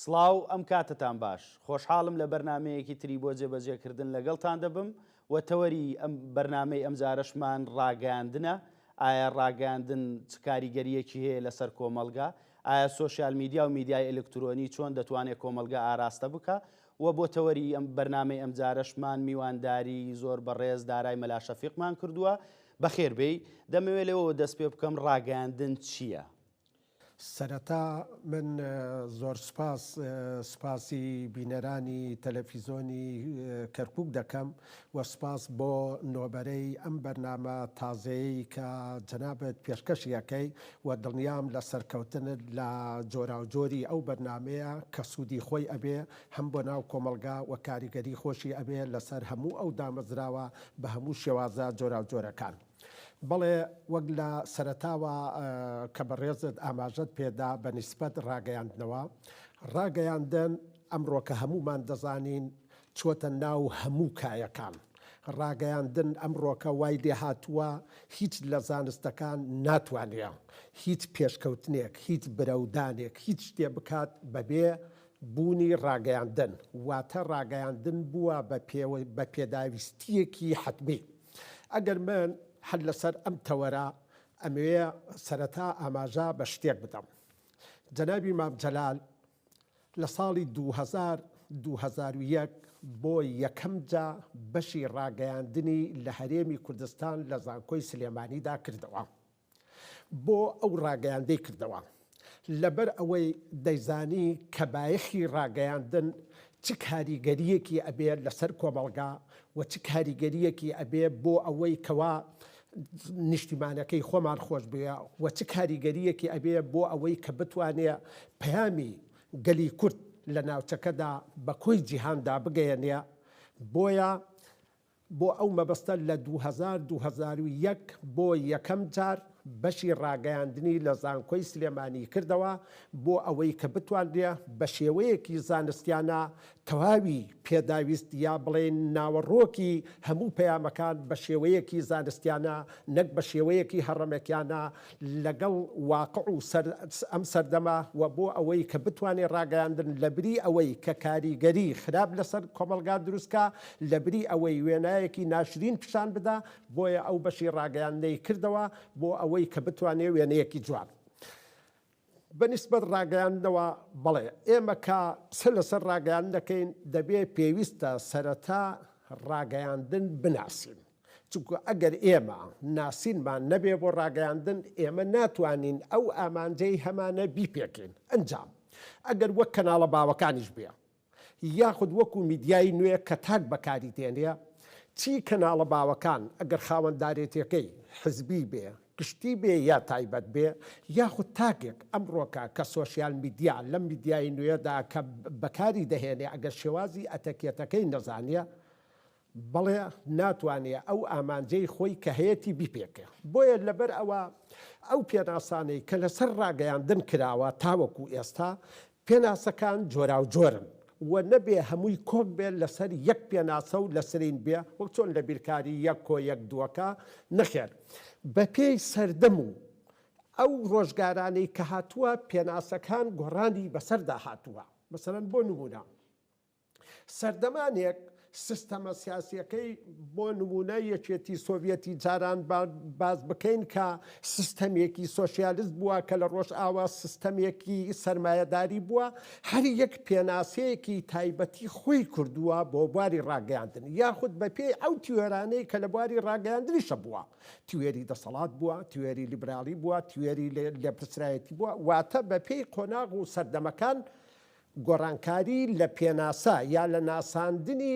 سڵاو ئەم کاتەتان باش خۆشحاڵم لە بەرنامەیەکی تری بۆ جێبەجێکردن لەگەڵتان دەبم و تەوەری ئەم بەرنامەی ئەمجارەشمان ڕاگەیاندنە ئایا ڕاگەیاندن چ کاریگەرییەکی هەیە لەسەر کۆمەڵگا ئایا سۆشیال میدیا و میدیای ئەلکترۆنی چۆن دەتوانێت کۆمەڵگا ئاراستە بکا و بۆ تەوەری ئەم بەرنامەی ئەمجارەشمان میوانداری زۆر بەڕێز دارای مەلا شەفیقمان کردووە بەخێر بێی دەمەوێت لەوەوە دەست پێ بکەم ڕاگەیاندن چییە؟ سەرەتا من زۆر سوپاس سوپاسی بینەرانی تەلەفیزۆنی کەرکوک دەکەم و سوپاس بۆ نۆبەرەی ئەم بەرنامە تازەیەی کە جەنابت پێشکەشی ئەکەی و دڵنیام لە سەرکەوتنت لە جۆراوجۆری ئەو بەرنامەیە کە سوودی خۆی ئەبێ هەم بۆ ناو کۆمەڵگا و کاریگەری خۆشی ئەبێ لەسەر هەموو ئەو دامەزراوە بە هەموو شێوازە جۆراوجۆرەکان. بەڵێ وەک لە سەرەتاوە کە بەڕێزت ئاماژەت پێدا بە نیسبەت ڕاگەیاندنەوە، ڕاگەیاندن ئەمڕۆکە هەموومان دەزانین چۆتە ناو هەموو کایەکان. ڕاگەیاندن ئەمڕۆکە وای لێهاتووە هیچ لە زانستەکان ناتوانێ هیچ پێشکەوتنێک، هیچ برەودانێک، هیچ شتێ بکات بەبێ بوونی ڕاگەیاندن. واتە ڕاگەیاندن بووە بە پێداویستییەکی حەتمی. ئەگەر من هەر لەسەر ئەم تەوەرە ئەمەوێ سەرەتا ئاماژە بە شتێک بدەم. جەنابی مام جەلال لە ساڵی 2000 2001 بۆ یەکەم جا بەشی ڕاگەیاندنی لە هەرێمی کوردستان لە زانکۆی سلێمانیدا کردەوە. بۆ ئەو ڕاگەیاندەی کردەوە؟ لەبەر ئەوەی دەیزانی کە بایەخی ڕاگەیاندن چ کاریگەرییەکی ئەبێ لەسەر کۆمەڵگا و چ کاریگەرییەکی ئەبێ بۆ ئەوەی کەوا نیشتیمانەکەی خۆمان خۆش بوێ و چ کاریگەرییەکی ئەبێ بۆ ئەوەی کە بتوانێ پەیامی گەلی کورد لە ناوچەکەدا بە کۆی جیهاندا بگەیەنێ. بۆیە بۆ ئەو مەبەستە لە 2000 2001 بۆ یەکەم جار بەشی ڕاگەیاندنی لە زانکۆی سلێمانی کردەوە بۆ ئەوەی کە بتوانرێ بە شێوەیەکی زانستیانە تەواوی پێداویست یا بڵێین ناوەڕۆکی هەموو پەیامەکان بە شێوەیەکی زانستیانە نەک بە شێوەیەکی هەڕەمەکیانە لەگەڵ واقع و سەر ئەم سەردەمە و بۆ ئەوەی کە بتوانێ ڕاگەیاندن لەبری ئەوەی کە کاریگەری خراپ لەسەر کۆمەڵگا دروست کا لەبری ئەوەی وێنایەکی ناشرین پیشان بدا بۆیە ئەو بەشی ڕاگەیاندنەی کردەوە بۆ ئەوەی کە بتوانێ وێنەیەکی جوان بە نیسبەت ڕاگەیاندنەوە بەڵێ ئێمە کە قسە لەسەر ڕاگەیاندن دەکەین دەبێ پێویستە سەرەتا ڕاگەیاندن بناسین چونکە ئەگەر ئێمە ناسینمان نەبێ بۆ ڕاگەیاندن ئێمە ناتوانین ئەو ئامانجەی هەمانە بیپێکین ئەنجام ئەگەر وەک کەناڵە باوەکانیش بێ یاخود وەکو میدیای نوێ کە تاک بەکاری دێنێ، چی کەناڵە باوەکان ئەگەر خاوەندارێتیەکەی حزبی بێ، گشتی بێ یا تایبەت بێ، یاخود تاکێک ئەمڕۆکە کە سۆشیال میدیا لەم میدیای نوێدا کە بەکاری دەهێنێ ئەگەر شێوازی ئەتەکێتەکەی نەزانێ، بەڵێ ناتوانێ ئەو ئامانجەی خۆی کە هەیەتی بیپێکێ. بۆیە لەبەر ئەوە ئەو پێناسانەی کە لەسەر ڕاگەیاندن کراوە تاوەکو ئێستا پێناسەکان جۆراوجۆرن و نەبێ هەمووی کۆک بێ لەسەر یەک پێناسە و لەسەرین بێ وەک چۆن لە بیرکاری یەک کۆ یەک دووەکە، نەخێر بەپێی سەردەم و ئەو ڕۆژگارانەی کە هاتووە پێناسەکان گۆڕانی بەسەردا هاتووە. مەسەلەن بۆ نموونە. سەردەمانێک سیستەمە سیاسیەکەی بۆ نمونە یەکێتی سۆڤیەتی جاران باس بکەین کە سیستەمێکی سۆسیالیست بووە کە لە ڕۆژئاوا سیستەمێکی سەرمایەداری بووە هەر یەک پێناسەیەکی تایبەتی خۆی کردووە بۆ بواری ڕاگەیاندن یاخود بەپێی ئەو تیۆرانەی کە لە بواری ڕاگەیاندنیشە بووە تیۆری دەسەڵات بووە تیۆری لیبرالی بووە تیۆری لێپرسرایەتی بووە واتە بەپێی قۆناغ و سەردەمەکان گۆڕانکاری لە پێناسە یا لە ناساندنی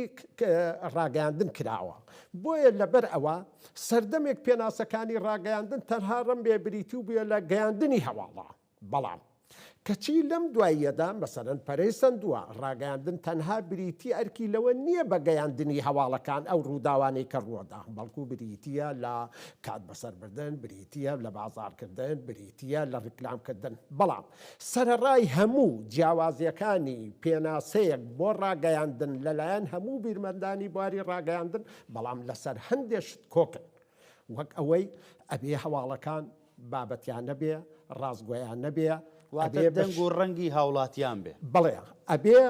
ڕاگەیاندن کراوە، بۆیە لەبەر ئەوە سەردەمێک پێناسەکانی ڕاگەیاندن تەنها ڕەنبێ بریتی بووە لە گەیاندنی هەواڵە، بەڵام کەچی لەم دواییەدا مەسەلەن پەرەی سەندووە، ڕاگەیاندن تەنها بریتی ئەرکی لەوە نییە بە گەیاندنی هەواڵەکان ئەو ڕووداوانەی کە ڕووەدا، بەڵکو بریتییە لە کات بەسەربردن، بریتییە لە بازاڕکردن، بریتییە لە ڕیکلامکردن، بەڵام سەرەڕای هەموو جیاوازییەکانی پێناسەیەک بۆ ڕاگەیاندن لەلایەن هەموو بیرمەندانی بواری ڕاگەیاندن، بەڵام لەسەر هەندێ شت کۆکن، وەک ئەوەی ئەبێ هەواڵەکان بابەتیانە بێ، ڕاستگۆیانە بێ، واتە دەنگ و ڕەنگی هاوڵاتیان بێ. بەڵێ ئەبێ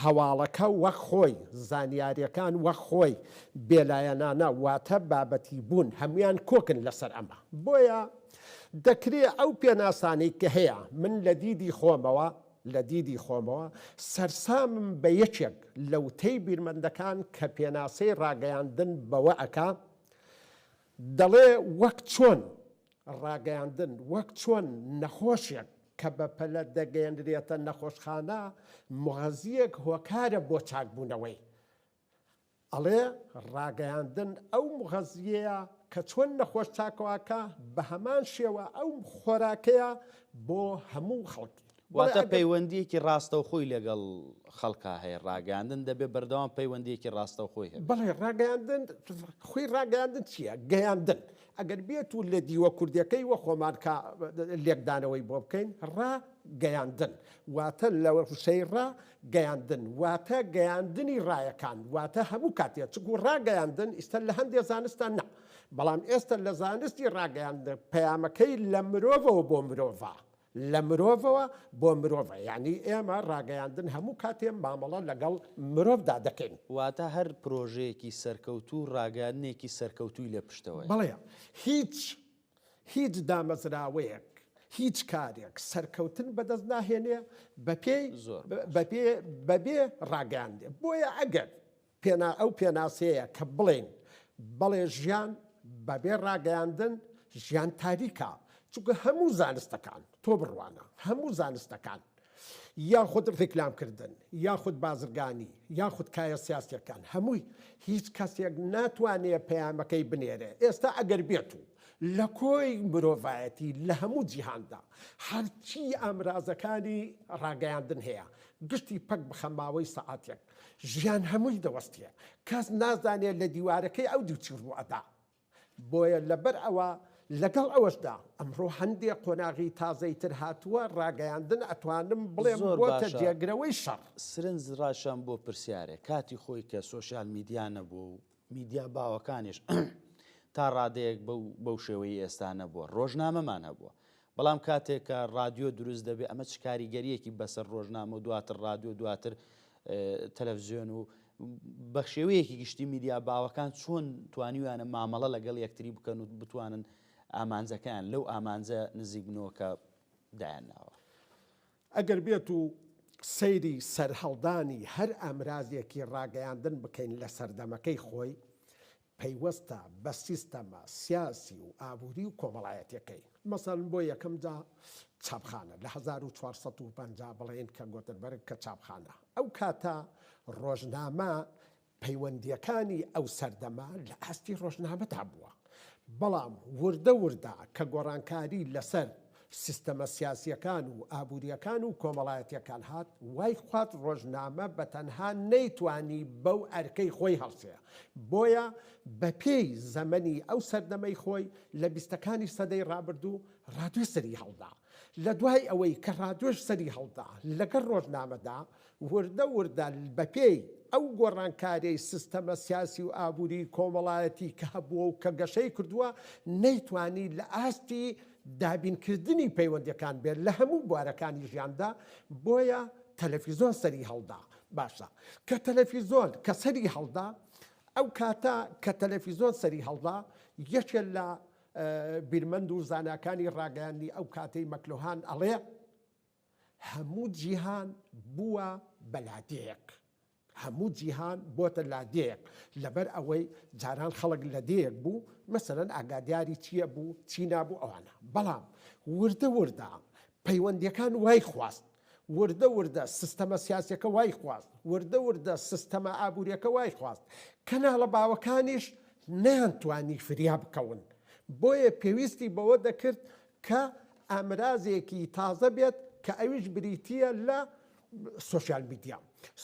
هەواڵەکە وەک خۆی، زانیاریەکان وەک خۆی، بێلایەنانە واتە بابەتی بوون هەموویان کۆکن لەسەر ئەمە. بۆیە دەکرێ ئەو پێناسانەی کە هەیە من لە دیدی خۆمەوە لە دیدی خۆمەوە سەرسامم بە یەکێک لە وتەی بیرمەندەکان کە پێناسەی ڕاگەیاندن بەوە ئەکا دەڵێ وەک چۆن ڕاگەیاندن وەک چۆن نەخۆشێک کە بە پەلە دەگەیەنرێتە نەخۆشخانە موغەزییەک هۆکارە بۆ چاکبوونەوەی. ئەڵێ ڕاگەیاندن ئەو موغەزییەیە کە چۆن نەخۆش چاکەوەکا بە هەمان شێوە ئەو خۆراکەیە بۆ هەموو خەڵکی. بەڵێ واتە ئەگەر. پەیوەندییەکی ڕاستەوخۆی لەگەڵ خەڵکا هەیە، ڕاگەیاندن دەبێ بەردەوام پەیوەندییەکی ڕاستەوخۆی هەبێ. بەڵێ ڕاگەیاندن خۆی ڕاگەیاندن چییە؟ گەیاندن. ئەگەر بێت و لە دیوە کوردیەکەی وە خۆمان کا لێکدانەوەی بۆ بکەین، ڕا گەیاندن واتە لە وشەی ڕا گەیاندن واتە گەیاندنی ڕایەکان واتە هەموو کاتێ چونکو ڕاگەیاندن ئیستا لە هەندێ زانستا نا بەڵام ئێستا لە زانستی ڕاگەیاندن پەیامەکەی لە مرۆڤەوە بۆ مرۆڤە لە مرۆڤەوە بۆ مرۆڤە یانی ئێمە ڕاگەیاندن هەموو کاتێ مامەڵە لەگەڵ مرۆڤدا دەکەین. واتە هەر پرۆژەیەکی سەرکەوتوو ڕاگەیاندنێکی سەرکەوتووی لە پشتەوەیە. بەڵێ هیچ هیچ دامەزراوەیەک هیچ کارێک سەرکەوتن بەدەست ناهێنێ بەپێی زۆر باش. بەپێ بەبێ ڕاگەیاندن بۆیە ئەگەر پێنا ئەو پێناسەیە کە بڵێین بەڵێ ژیان بەبێ ڕاگەیاندن ژیان تاریکە چونکە هەموو زانستەکان تۆ بڕوانە هەموو زانستەکان یاخود ڕیکلام کردن یاخود بازرگانی یاخود کایە سیاسیەکان هەمووی هیچ کەسێک ناتوانێ پەیامەکەی بنێرێ ئێستا ئەگەر بێت و لە کۆی مرۆڤایەتی لە هەموو جیهاندا هەرچی ئامرازەکانی ڕاگەیاندن هەیە گشتی پەک بخە ماوەی سەعاتێک ژیان هەمووی دەوەستێ کەس نازانێ لە دیوارەکەی ئەو دیو چی ڕووئەدا بۆیە لەبەر ئەوە لەگەڵ ئەوەشدا ئەمڕۆ هەندێ قۆناغی تازەی تر هاتووە ڕاگەیاندن ئەتوانم بڵێم زۆر بۆتە باشە. جێگرەوەی شەڕ. سرنج ڕاشان بۆ پرسیارێک کاتی خۆی کە سۆشیال میدیا نەبووە و میدیا باوەکانیش تا ڕادەیەک بەو بەو شێوەی ئێستا نەبووە ڕۆژنامەمان هەبووە بەڵام کاتێک کە ڕادیۆ دروست دەبێت ئەمە چ کاریگەریەکی بەسەر ڕۆژنامە و دواتر ڕادیۆ دواتر تەلەڤزیۆن و بە شێوەیەکی گشتی میدیا باوەکان چۆن توانیویانە مامەڵە لەگەڵ یەکتری بکەن و بتوانن ئامانجەکەیان لەو ئامانجە نزیک بنەوە کە دایان ناوە. ئەگەر بێت و سەیری سەرهەڵدانی هەر ئامرازێکی ڕاگەیاندن بکەین لە سەردەمەکەی خۆی، پەیوەستە بە سیستەمە سیاسی و ئابووری و کۆمەڵایەتیەکەی. مەسەلەن بۆ یەکەم جا چاپخانە لە 1450 بڵێین کە گۆتنبەرگ کە چاپخانە ئەو کاتە ڕۆژنامە پەیوەندییەکانی ئەو سەردەمە لە ئاستی ڕۆژنامەدا بووە، بەڵام وردە وردە کە گۆڕانکاری لەسەر سیستەمە سیاسییەکان و ئابوورییەکان و کۆمەڵایەتییەکان هات، وای خوارد ڕۆژنامە بە تەنها نەیتوانی بەو ئەرکەی خۆی هەڵسێ، بۆیە بەپێی زەمەنی ئەو سەردەمەی خۆی لە بیستەکانی سەدەی ڕابردوو ڕادیۆ سەری هەڵدا. لە دوای ئەوەی کە ڕادیۆش سەری هەڵدا لەگەڵ ڕۆژنامەدا، وردە وردە بەپێی ئەو گۆڕانکاریەی سیستەمە سیاسی و ئابووری کۆمەڵایەتی کە هەبووە و کە گەشەی کردووە، نەیتوانی لە ئاستی دابینکردنی پەیوەندیەکان بێت لە هەموو بوارەکانی ژیاندا، بۆیە تەلەفیزۆن سەری هەڵدا. باشە کە تەلەفیزۆن کە سەری هەڵدا، ئەو کاتە کە تەلەفیزۆن سەری هەڵدا، یەکێ لە بیرمەند و زاناکانی ڕاگەیاندنی ئەو کاتەی مەکلوهان ئەڵێ، هەموو جیهان بووە بە لادێیەک. هەموو جیهان بۆتە لادێیەک. لەبەر ئەوەی جاران خەڵک لە دێیەک بوو، مەسەلەن ئاگاداری چییە بوو، چی نابوو ئەوانە. بەڵام وردە وردە پەیوەندییەکان وای خواست، وردە وردە سیستەمە سیاسییەکە وای خواست، وردە وردە سیستەمە ئابوورییەکە وای خواست، کەناڵە باوەکانیش نەیانتوانی فریا بکەون. بۆیە پێویستی بەوە دەکرد کە ئامرازێکی تازە بێت کە ئەویش بریتییە لە سۆشیال میدیا.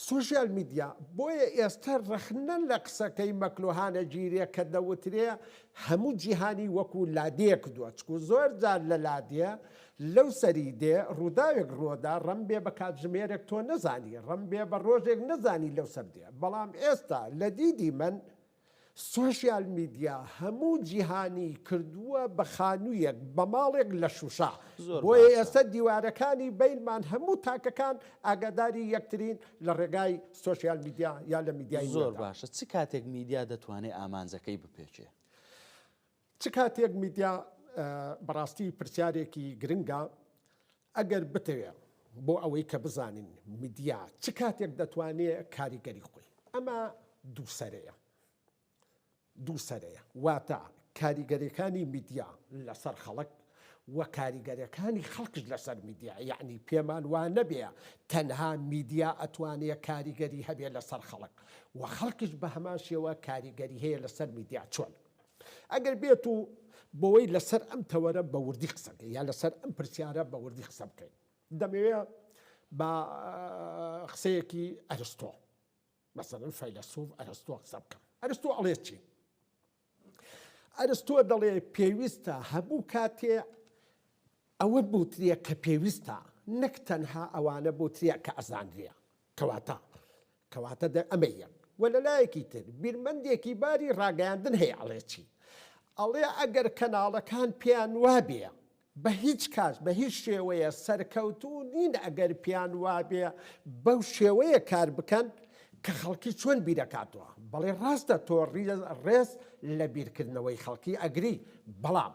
سۆشیال میدیا بۆیە ئێستا ڕەخنە لە قسەکەی مەکلوهان ئەگیرێ کە دەوترێ هەموو جیهانی وەکو لادێ کردووە، چکو زۆر جار لە لادێ لەو سەری دێ ڕووداوێک ڕووەدا ڕەنبێ بە کاتژمێرێک تۆ نەزانی، ڕەنبێ بە ڕۆژێک نەزانی لەو سەر دێ، بەڵام ئێستا لە دیدی من. سۆشیال میدیا هەموو جیهانی کردووە بە خانوویەک، بە ماڵێک لە شووشە. زۆر بۆیە باشە. ئێستا دیوارەکانی بەینمان هەموو تاکەکان ئاگاداری یەکترین لە ڕێگای سۆشیال میدیا یا لە میدیای زۆر نوێدا. باشە چ کاتێک میدیا دەتوانێ ئامانجەکەی بپێکێ؟ چ کاتێک میدیا بەڕاستی پرسیارێکی گرنگە ئەگەر بتەوێ بۆ ئەوەی کە بزانین میدیا چ کاتێک دەتوانێ کاریگەری خۆی ئەمە دووسەرەیە دووسەرەیە واتە کاریگەریەکانی میدیا لەسەر خەڵک و کاریگەریەکانی خەڵکش لەسەر میدیا یعنی پێمان وا نەبێ تەنها میدیا ئەتوانێ کاریگەری هەبێ لەسەر خەڵک و خەڵکیش بە هەمان شێوە کاریگەری هەیە لەسەر میدیا چۆن ئەگەر بێت و بۆی لەسەر ئەم تەوەرە بە وردی قسە بکەین یا لەسەر ئەم پرسیارە بە وردی قسە بکەین دەمەوێ بە قسەیەکی ئەرستۆ مەسەلەن فەیلەسوف ئەرستۆ قسە بکەم ئەرستۆ ئەڵێ چی ئەرستۆ دەڵێ پێویستە هەموو کاتێ ئەوە بوترێ کە پێویستە نەک تەنها ئەوانە بوترێ کە ئەزانرێ کەواتە کەواتە دە ئەمە یەک وە لە لایەکی تر بیرمەندێکی باری ڕاگەیاندن هەیە ئەڵێ چی ئەڵێ ئەگەر کەناڵەکان پێیان وابێ بە هیچ کات بە هیچ شێوەیە سەرکەوتوو نین ئەگەر پێیان وابێ بەو شێوەیە کار بکەن کە خەڵکی چۆن بیرەکاتەوە بەڵێ ڕاستە تۆ ڕێز لە بیرکردنەوەی خەڵکی ئەگری بەڵام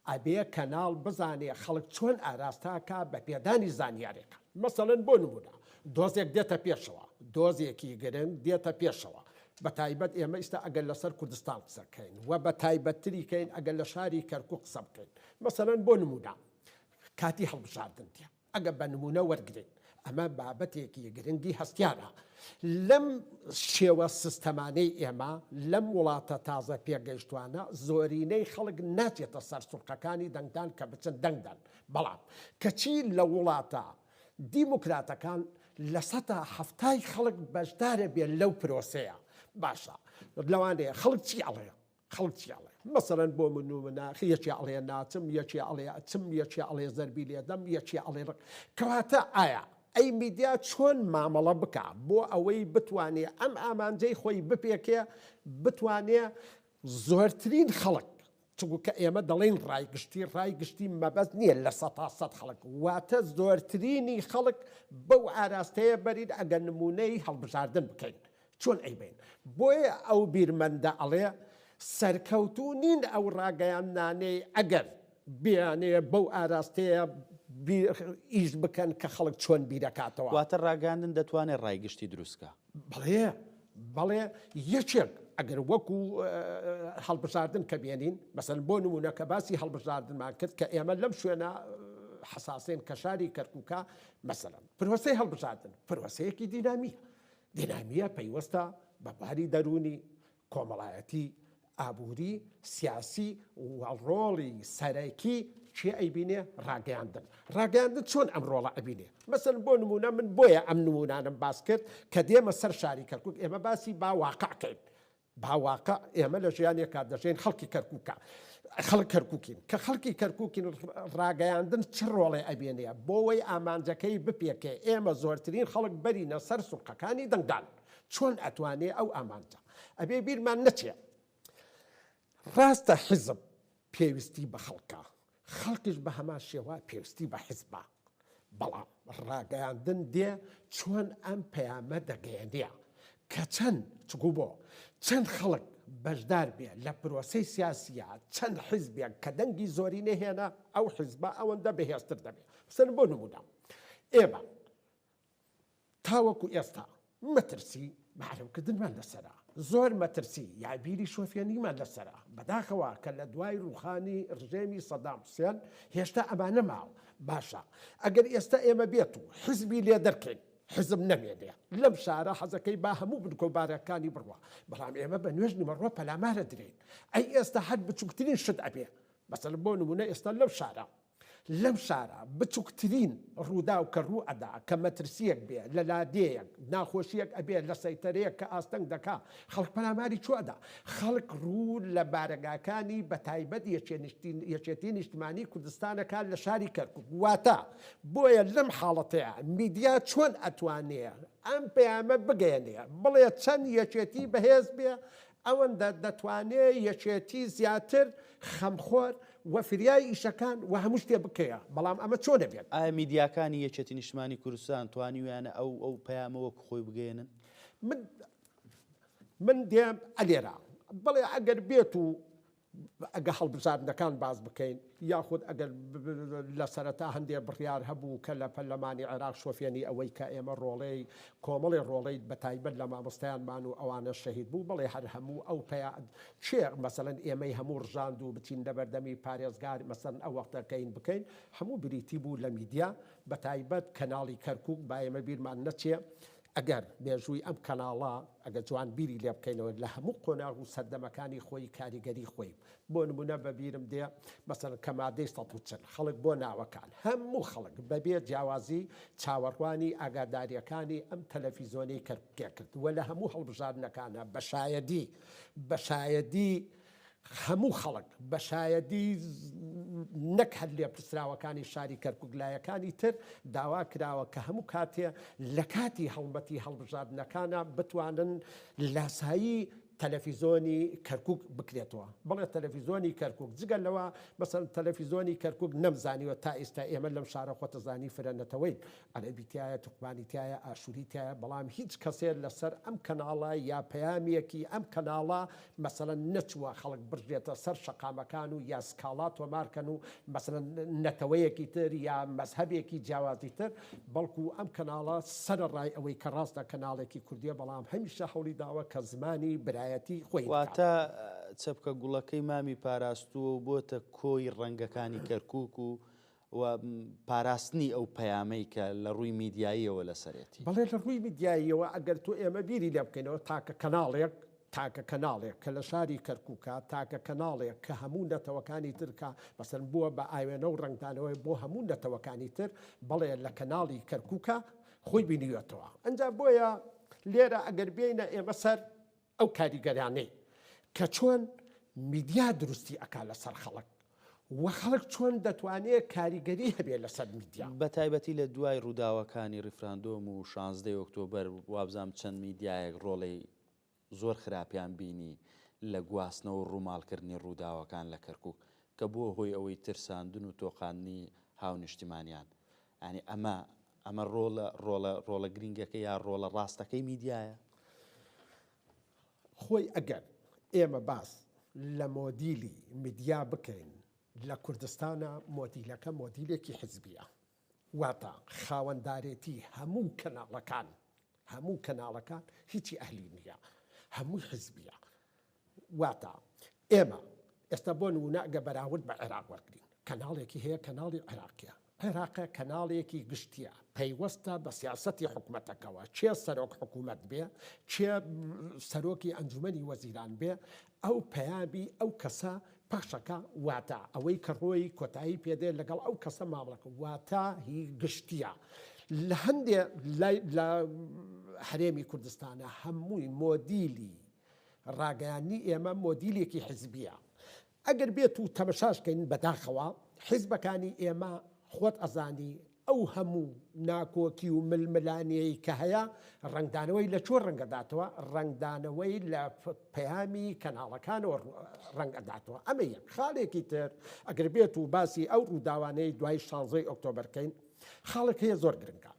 ئەبێ کەناڵ بزانێ خەڵک چۆن ئاراستە ئەکا بە پێدانی زانیارێکە. مەسەلەن بۆ نموونە دۆزێک دێتە پێشەوە، دۆزێکی گرنگ دێتە پێشەوە، بە تایبەت ئێمە ئیستا ئەگەر لەسەر کوردستان قسە کەین و بە تایبەتتری کەین ئەگەر لە شاری کەرکووک قسە بکەین، مەسەلەن بۆ نموونە کاتی هەڵبژاردن دێ. ئەگەر بە نموونە وەرگرین ئەمە بابەتێکی گرنگی هەستیارە لەم شێوە سیستەمانەی ئێمە لەم وڵاتە تازە پێگەیشتوانە زۆرینەی خەڵک ناچێتە سەر سوڵقەکانی دەنگدان کە بچن دەنگدەن بەڵام کەچی لە وڵاتە دیموکراتەکان لە سەتا 70ی خەڵک بەشدارە بێ لەو پرۆسەیە باشە لەوانەیە خەڵک چی ئەڵێ خەڵک چی ئەڵێ مەسەلەن بۆ نموونە یەکێ ئەڵێ ناچم یەکێ ئەڵێ ئەچم یەکێ ئەڵێ زەربی لێدەم یەکێ ئەڵێ ڕق کەواتە ئایا ئەی میدیا چۆن مامەڵە بکا بۆ ئەوەی بتوانێ ئەم ئامانجەی خۆی بپێکێ بتوانێ زۆرترین خەڵک چونکە ئێمە دەڵێین ڕای گشتی ڕای گشتی مەبەست نییە 100% خەڵک واتە زۆرترینی خەڵک بەو ئاراستەیە بەرین ئەگەر نمونەی هەڵبژاردن بکەین چۆن ئەیبەین؟ بۆیە ئەو بیرمەندە ئەڵێ سەرکەوتوو نین ئەو ڕاگەیاندنانەی ئەگەر بیانەوێ بەو ئاراستەیە ئیش بکەن کە خەڵک چۆن بیرەکاتەوە. واتە ڕاگەیاندن دەتوانێ ڕای گشتی دروست کا؟ بەڵێ، بەڵێ، یەکێک ئەگەر وەکو هەڵبژاردن کە بێنین، مەسەلەن بۆ نموونە کە باسی هەڵبژاردنمان کرد کە ئێمە لەم شوێنە حەساسین کە شاری کەرکووکە، مەسەلەن پرۆسەی هەڵبژاردن پرۆسەیەکی دینامییە، دینامییە پەیوەستە بە باری دەروونی، کۆمەڵایەتی، ئابووری، سیاسی و ڕۆڵی سەرەکی کێ ئەیبینێ؟ ڕاگەیاندن. ڕاگەیاندن چۆن ئەم ڕۆڵە ئەبینێ؟ مەسەلەن بۆ نموونە من بۆیە ئەم نموونانەم باس کرد کە دێمە سەر شاری کەرکووک ئێمە باسی با واقع کەین. با واقع ئێمە لە ژیانێکا دەژێین خەڵکی کەرکووکە خەڵک کەرکووکین کە خەڵکی کەرکووکین ڕاگەیاندن چ ڕۆڵێ ئەبێنێ بۆوەی ئامانجەکەی بپێکێ ئێمە زۆرترین خەڵک بەرینە سەر سوڵقەکانی دەنگدان چۆن ئەتوانێ ئەو ئامانجە ئەبێ بیرمان نەچێ ڕاستە حیزب پێویستی بە خەڵکە، خەڵکیش بە هەمان شێوە پێویستی بە حیزبە، بەڵام ڕاگەیاندن دێ چۆن ئەم پەیامە دەگەیەنێ کە چەند چگو بۆ چەند خەڵک بەشدار بێ لە پرۆسەی سیاسیە، چەند حیزبێک کە دەنگی زۆرینە هێنا ئەو حیزبە ئەوەندە بەهێزتر دەبێ. مەسەلەن بۆ نموونە ئێمە تاوەکو ئێستا مەترسی بەعەرەبکردنمان لەسەرە، زۆر مەترسی یا بیری شۆفێنیمان لەسەرە، بەداخەوە کە لە دوای ڕووخانی ڕژێمی سەدام حوسێن هێشتا ئەمانە ماوە، باشە ئەگەر ئێستا ئێمە بێت و حزبی لێ دەرکەین، حزب نەمێنێ لەم شارە حەزەکەی با هەموو بنکە و بارەکانی بڕوا، بەڵام ئێمە بە نوێژ نیوەڕۆ پەلامارە درێین، ئەی ئێستا هەر بچووکترین شت ئەبێ، مەسەلەن بۆ نموونە ئێستا لەم شارە لەم شارە بچوکترین ڕووداو کە ڕوو ئەدا، کە مەترسییەک بێ لە لادێیەک، ناخۆشییەک ئەبێ لە سەیتەرەیەک کە ئاستەنگ دەکا، خەڵک پەلاماری چۆ ئەدا؟ خەڵک ڕوو لە بارەگاکانی بە تایبەت یەکێتی نیشتمانی کوردستان ئەکا لە شاری کەرکوک. واتە بۆیە لەم حاڵەتەیا میدیا چۆن ئەتوانێ ئەم پەیامە بگەیەنێ بڵێ چەند یەکێتی بەهێز بێ؟ ئەوەندە دەتوانێ یەکێتی زیاتر خەمخۆر و فریای ئیشەکان و هەموو شتێ بکەیە، بەڵام ئەمە چۆن ئەبێت؟ ئایا میدیاکانی یەکێتی نیشتمانی کوردستان توانیویانە ئەو ئەو پەیامە وەکو خۆی بگەیەنن؟ من من دێم ئەلێرە بەڵێ ئەگەر بێت و ئەگە هەڵبژاردنەکان باس بکەین یاخود ئەگەر لە سەرەتا هەندێ بڕیار هەبوو کە لە پەرلەمانی عێراق شۆفێنی ئەوەی کە ئێمە ڕۆڵەی کۆمەڵی ڕۆڵەی بەتایبەت لە مامۆستایانمان و ئەوانە شەهید بوو بەڵێ هەر هەموو ئەو پیا کێ مەسەلەن ئێمەی هەموو ڕژاند و بچین لەبەردەمی پارێزگار مەسەلەن ئەو وەختە کەین بکەین هەموو بریتی بوو لە میدیا بەتایبەت کەناڵی کەرکوک با ئێمە بیرمان نەچێ ئەگەر مێژووی ئەم کەناڵە ئەگەر جوان بیری لێ بکەینەوە لە هەموو قۆناغ و سەردەمەکانی خۆی کاریگەری خۆی بۆ نمونە بە بیرم دێ مەسەلەن کە مادەی 140 خەڵک بۆ ناوەکان هەموو خەڵک بەبێ جیاوازی چاوەڕوانی ئاگاداریەکانی ئەم تەلەفیزۆنەی کەرکوکێ کرد و لە هەموو هەڵبژاردنەکانە بە شایەدی بە شایەدی هەموو خەڵک بە شایەدی نەک هەر لێپرسراوەکانی شاری کەرکوک لایەکانی تر داوا کراوە کە هەموو کاتێ لە کاتی هەڵمەتی هەڵبژاردنەکانا بتوانن لاسایی تەلەفیزۆنی کەرکوک بکرێتەوە. بەڵێ تەلەفیزۆنی کەرکوک جگە لەوە مەسەلەن تەلەفیزۆنی کەرکوک نەمزانیوە تا ئیستا ئێمە لەم شارە خۆتەزانی فرە نەتەوەین عەرەبی تیایە تورکمانی تیایە ئاشوری تیایە بەڵام هیچ کەسێ لەسەر ئەم کەناڵە یا پەیامێکی ئەم کەناڵە مەسەلەن نەچووە خەڵک بڕژێتە سەر شەقامەکان و یا سکاڵا تۆمار کەن و مەسەلەن نەتەوەیەکی تر یا مەزهەبێکی جیاوازی تر بەڵکو ئەم کەناڵە سەرەڕای ئەوەی کە ڕاستە کەناڵێکی کوردیە بەڵام هەمیشە هەوڵی داوە کە زمانی برایەتی خۆی بکات. واتە چەپکە گوڵەکەی مامی پاراستووە و بۆتە کۆی ڕەنگەکانی کەرکووک و و پاراستنی ئەو پەیامەی کە لە ڕووی میدیاییەوە لەسەرێتی. بەڵێ لە ڕووی میدیاییەوە ئەگەر تۆ ئێمە بیری لێ بکەینەوە تاکە کەناڵێک تاکە کەناڵێک کە لە شاری کەرکووکە تاکە کەناڵێک کە هەموو نەتەوەکانی تر کە مەسەلەن بووە بە ئاوێنە و ڕەنگدانەوەی بۆ هەموو نەتەوەکانی تر بەڵێ لە کەناڵی کەرکووکە خۆی بینیوێتەوە ئەنجا بۆیە لێرە ئەگەر بێینە ئێمە سەر ئەو کاریگەرانەی کە چۆن میدیا دروستی ئەکا لەسەر خەڵک و خەڵک چۆن دەتوانێ کاریگەری هەبێ لەسەر میدیا. بە تایبەتی لە دوای ڕووداوەکانی ڕیفراندۆم و شانزدەی ئۆکتۆبەر وابزانم چەند میدیایەک ڕۆڵی زۆر خراپیان بینی لە گواستنەوە و ڕووماڵکردنی ڕووداوەکان لە کەرکوک کە بووە هۆی ئەوەی ترساندن و تۆقاندنی هاونیشتیمانیان یانی ئەمە ئەمە ڕۆڵە ڕۆڵە ڕۆڵە گرینگەکە یا ڕۆڵە ڕاستەکەی میدیایە؟ خۆی ئەگەر ئێمە باس لە مۆدیلی میدیا بکەین لە کوردستانا مۆدیلەکە مۆدیلێکی حزبیە واتە خاوەندارێتی هەموو کەناڵەکان هەموو کەناڵەکان هیچی ئەهلی نییە هەمووی حزبیە واتە ئێمە ئێستا بۆ نمونە ئەگە بەراورد بە عێراق وەرگین کەناڵێکی هەیە کەناڵی عێراقیە عێراقە کەناڵێکی گشتیە پەیوەستە بە سیاسەتی حکومەتەکەوە کێ سەرۆک حکومەت بێ کێ سەرۆکی ئەنجومەنی وەزیران بێ ئەو پەیامی ئەو کەسە پەخشەکە واتە ئەوەی کە ڕۆی کۆتایی پێدێ لەگەڵ ئەو کەسە مامەڵەکە واتە هی گشتیە لە هەندێ لە هەرێمی کوردستانە هەمووی مۆدیلی ڕاگەیاندنی ئێمە مۆدیلێکی حزبیە ئەگەر بێت و تەمەشاش کەین بەداخەوە حیزبەکانی ئێمە خۆت ئەزانی ئەو هەموو ناکۆکی و ململانێی کە هەیە ڕەنگدانەوەی لە کوێ ڕەنگەداتەوە ڕەنگدانەوەی لە پەیامی کەناڵەکانەوە ڕەنگ ئەداتەوە ئەمە یەک خاڵێکی تر ئەگەر بێت و باسی ئەو ڕووداوانەی دوای شانزەی ئۆکتۆبەر کەین خاڵێک هەیە زۆر گرنگە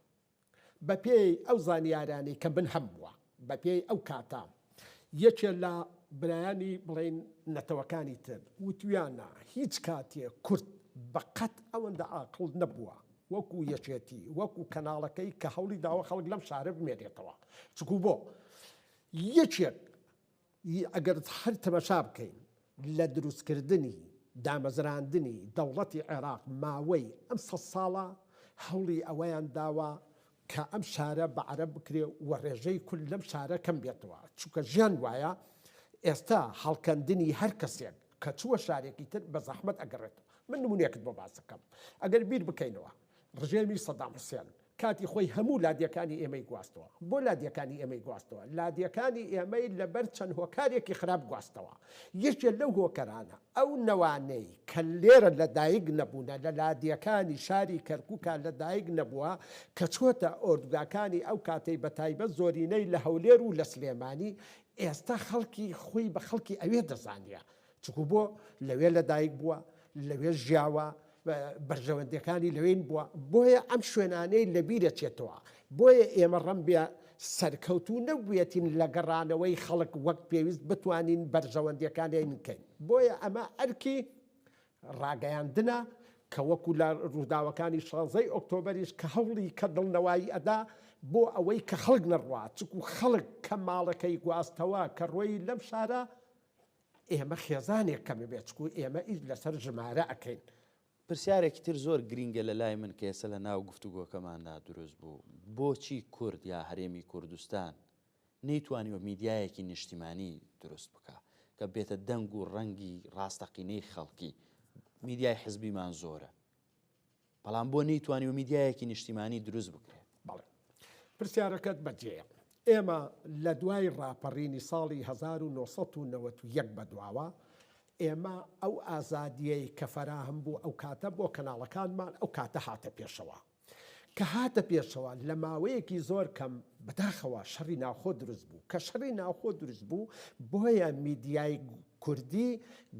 بەپێی ئەو زانیارانەی کە من هەمبووە بەپێی ئەو کاتە یەکێ لە برایانی بڵێین نەتەوەکانی تر وتویانە هیچ کاتێ کورد بە قەت ئەوەندە عاقڵ نەبووە وەکو یەکێتی وەکو کەناڵەکەی کە هەوڵی داوە خەڵک لەم شارە بمێنێتەوە چکو بۆ یەکێک ئەگەر هەر تەمەشا بکەین لە دروستکردنی، دامەزراندنی، دەوڵەتی عێراق ماوەی ئەم سەد ساڵە هەوڵی ئەوەیان داوە کە ئەم شارە بە عەرەب بکرێ و ڕێژەی کورد لەم شارە کەم بێتەوە چونکە ژیان وایە ئێستا هەڵکەندنی هەر کەسێک کە چووە شارێکی تر بە زەحمەت ئەگەڕێتەوە من نمونەیەکت بۆ باس دەکەم ئەگەر بیر بکەینەوە ڕژێمی سەدام حوسێن. کاتی خۆی هەموو لادێکانی ئێمەی گواستەوە. بۆ لادێکانی ئێمەی گواستەوە؟ لادێکانی ئێمەی لەبەر چەند هۆکارێکی خراپ گواستەوە. یەکێ لەو هۆکەرانە ئەو نەوانەی کە لێرە لە دایک نەبوونە، لە لادێکانی شاری کەرکوکا لە دایک نەبووە، کە چۆتە ئۆردوگاکانی ئەو کاتەی بە تایبەت زۆرینەی لە هەولێر و لە سلێمانی، ئێستا خەڵکی خۆی بە خەڵکی ئەوێ دەزانێ. چونکو بۆ لەوێ لە دایک بووە، لەوێ ژیاوە، بەرژەوەندیەکانی لەوێین بووە، بۆیە ئەم شوێنانەی لەبیرەچێتەوە، بۆیە ئێمە ڕەنبێ سەرکەوتوو نەبوویەتین لە گەڕانەوەی خەڵک وەک پێویست بتوانین بەرژەوەندیەکانیان بکەین، بۆیە ئەمە ئەرکی ڕاگەیاندنە کە وەکو لە ڕووداوەکانی شانزەی ئۆکتۆبەریش کە هەوڵی کە دڵنەوایی ئەدا بۆ ئەوەی کە خەڵک نەڕوا، چونکو خەڵک کە ماڵەکەی گواستەوە کە ڕۆیی لەم شارە ئێمە خێزانێک کەم بێت چکو ئێمە ئیش لەسەر ژمارە ئەکەین. پرسیارێکی تر زۆر گرینگە لە لای من کە ئێستا لە ناو گفتوگۆکەماندا دروست بوو، بۆچی کورد یا هەرێمی کوردستان نەیتوانیوە میدیایەکی نیشتیمانی دروست بکا کە بێتە دەنگ و ڕەنگی ڕاستەقینەی خەڵکی؟ میدیای حزبیمان زۆرە بەڵام بۆ نەیتوانیوە میدیایەکی نیشتیمانی دروست بکرێت؟ بەڵێ پرسیارەکەت بەجێیە. ئێمە لە دوای ڕاپەڕینی ساڵی 1991 بەدواوە ئێمە ئەو ئازادیەی کە فەراهەم بوو ئەو کاتە بۆ کەناڵەکانمان ئەو کاتە هاتە پێشەوە. کە هاتە پێشەوە لە ماوەیەکی زۆر کەم بەداخەوە شەڕی ناوخۆ دروست بوو. کە شەڕی ناوخۆ دروست بوو بۆیە میدیای کوردی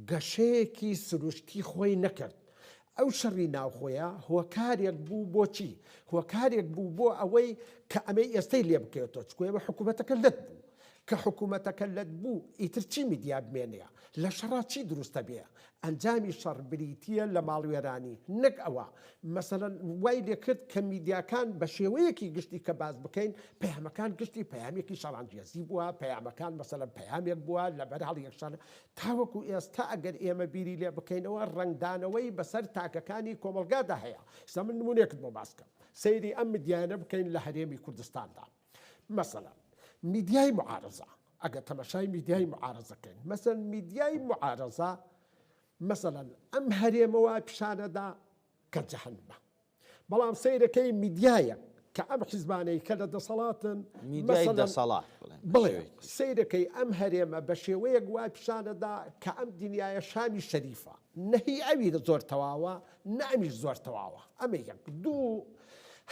گەشەیەکی سروشتی خۆی نەکرد. ئەو شەڕی ناوخۆیە هۆکارێک بوو بۆ چی؟ هۆکارێک بوو بۆ ئەوەی کە ئەمەی ئێستەی لێ بکەوێتەوە، چونکە ئێمە حکوومەتەکە لەت بوو. کە حکوومەتەکە لەت بوو ئیتر چی میدیا بمێنێ؟ لە شەڕا چی دروست ئەبێ؟ ئەنجامی شەڕ بریتییە لە ماڵوێرانی، نەک ئەوە. مەسەلەن وای لێ کرد کە میدیاکان بە شێوەیەکی گشتی کە باس بکەین، پەیامەکان گشتی پەیامێکی شەڕانگێزی بووە، پەیامەکان مەسەلەن پەیامێک بووە لەبەر هەڵیەکشان تاوەکو ئێستا ئەگەر ئێمە بیری لێ بکەینەوە ڕەنگدانەوەی بەسەر تاکەکانی کۆمەڵگادا هەیە. ئێستا من نموونەیەکت بۆ باس بکەم. سەیری ئەم میدیایانە بکەین لە هەرێمی کوردستاندا. مەسەلەن میدیای موعارەزە، ئەگەر تەماشای میدیای موعارەزە کەین، مەسەلەن میدیای موعارەزە مەسەلەن ئەم هەرێمە وا پیشانەدا کە جەهەنمە. بەڵام سەیرەکەی میدیایەک کە ئەم حیزبانەی کە لە دەسەڵاتن میدیای دەسەڵات بڵێ سەیرەکەی ئەم هەرێمە بە شێوەیەک وای پیشانەدا کە ئەم دنیایە شامی شەریفە نەهی ئەوی زۆر تەواوە نە ئەمیش زۆر تەواوە ئەمە یەک دوو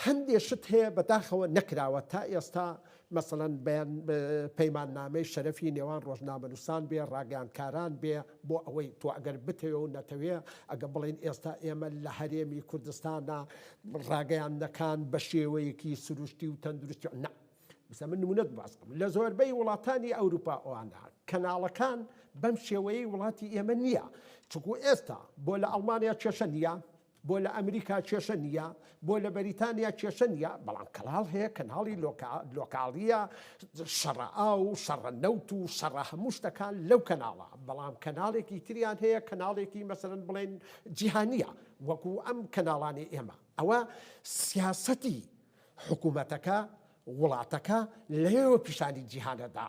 هەندێ شت هەیە بەداخەوە نەکراوە تا ئێستا مەسەلەن بەیان پەیماننامەی شەرەفی نێوان ڕۆژنامەنووسان بێ، ڕاگەیاندکاران بێ، بۆ ئەوەی تۆ ئەگەر بتەوێ و نەتەوێ، ئەگەر بڵێین ئێستا ئێمە لە هەرێمی کوردستانا ڕاگەیاندنەکان بە شێوەیەکی سروشتی و تەندروستی نا. بسە من نمونەت باس بکەم لە زۆربەی وڵاتانی ئەوروپا ئەوانە کەناڵەکان بەم شێوەیەی وڵاتی ئێمە نییە چونکو ئێستا بۆ لە ئەڵمانیا کێشە نییە بۆ لە ئەمریکا کێشە نییە؟ بۆ لە بەریتانیا کێشە نییە؟ بەڵام کەناڵ هەیە، کەناڵی لۆکاڵییە، شەڕە ئاو و شەڕە نەوت و شەڕە هەموو شتەکان لەو کەناڵە، بەڵام کەناڵێکی تریان هەیە، کەناڵێکی مەسەلەن بڵێین جیهانییە، وەکو ئەم کەناڵانەی ئێمە. ئەوە سیاسەتی حکومەتەکە وڵاتەکە لەوێوە پیشانی جیهان ئەدا،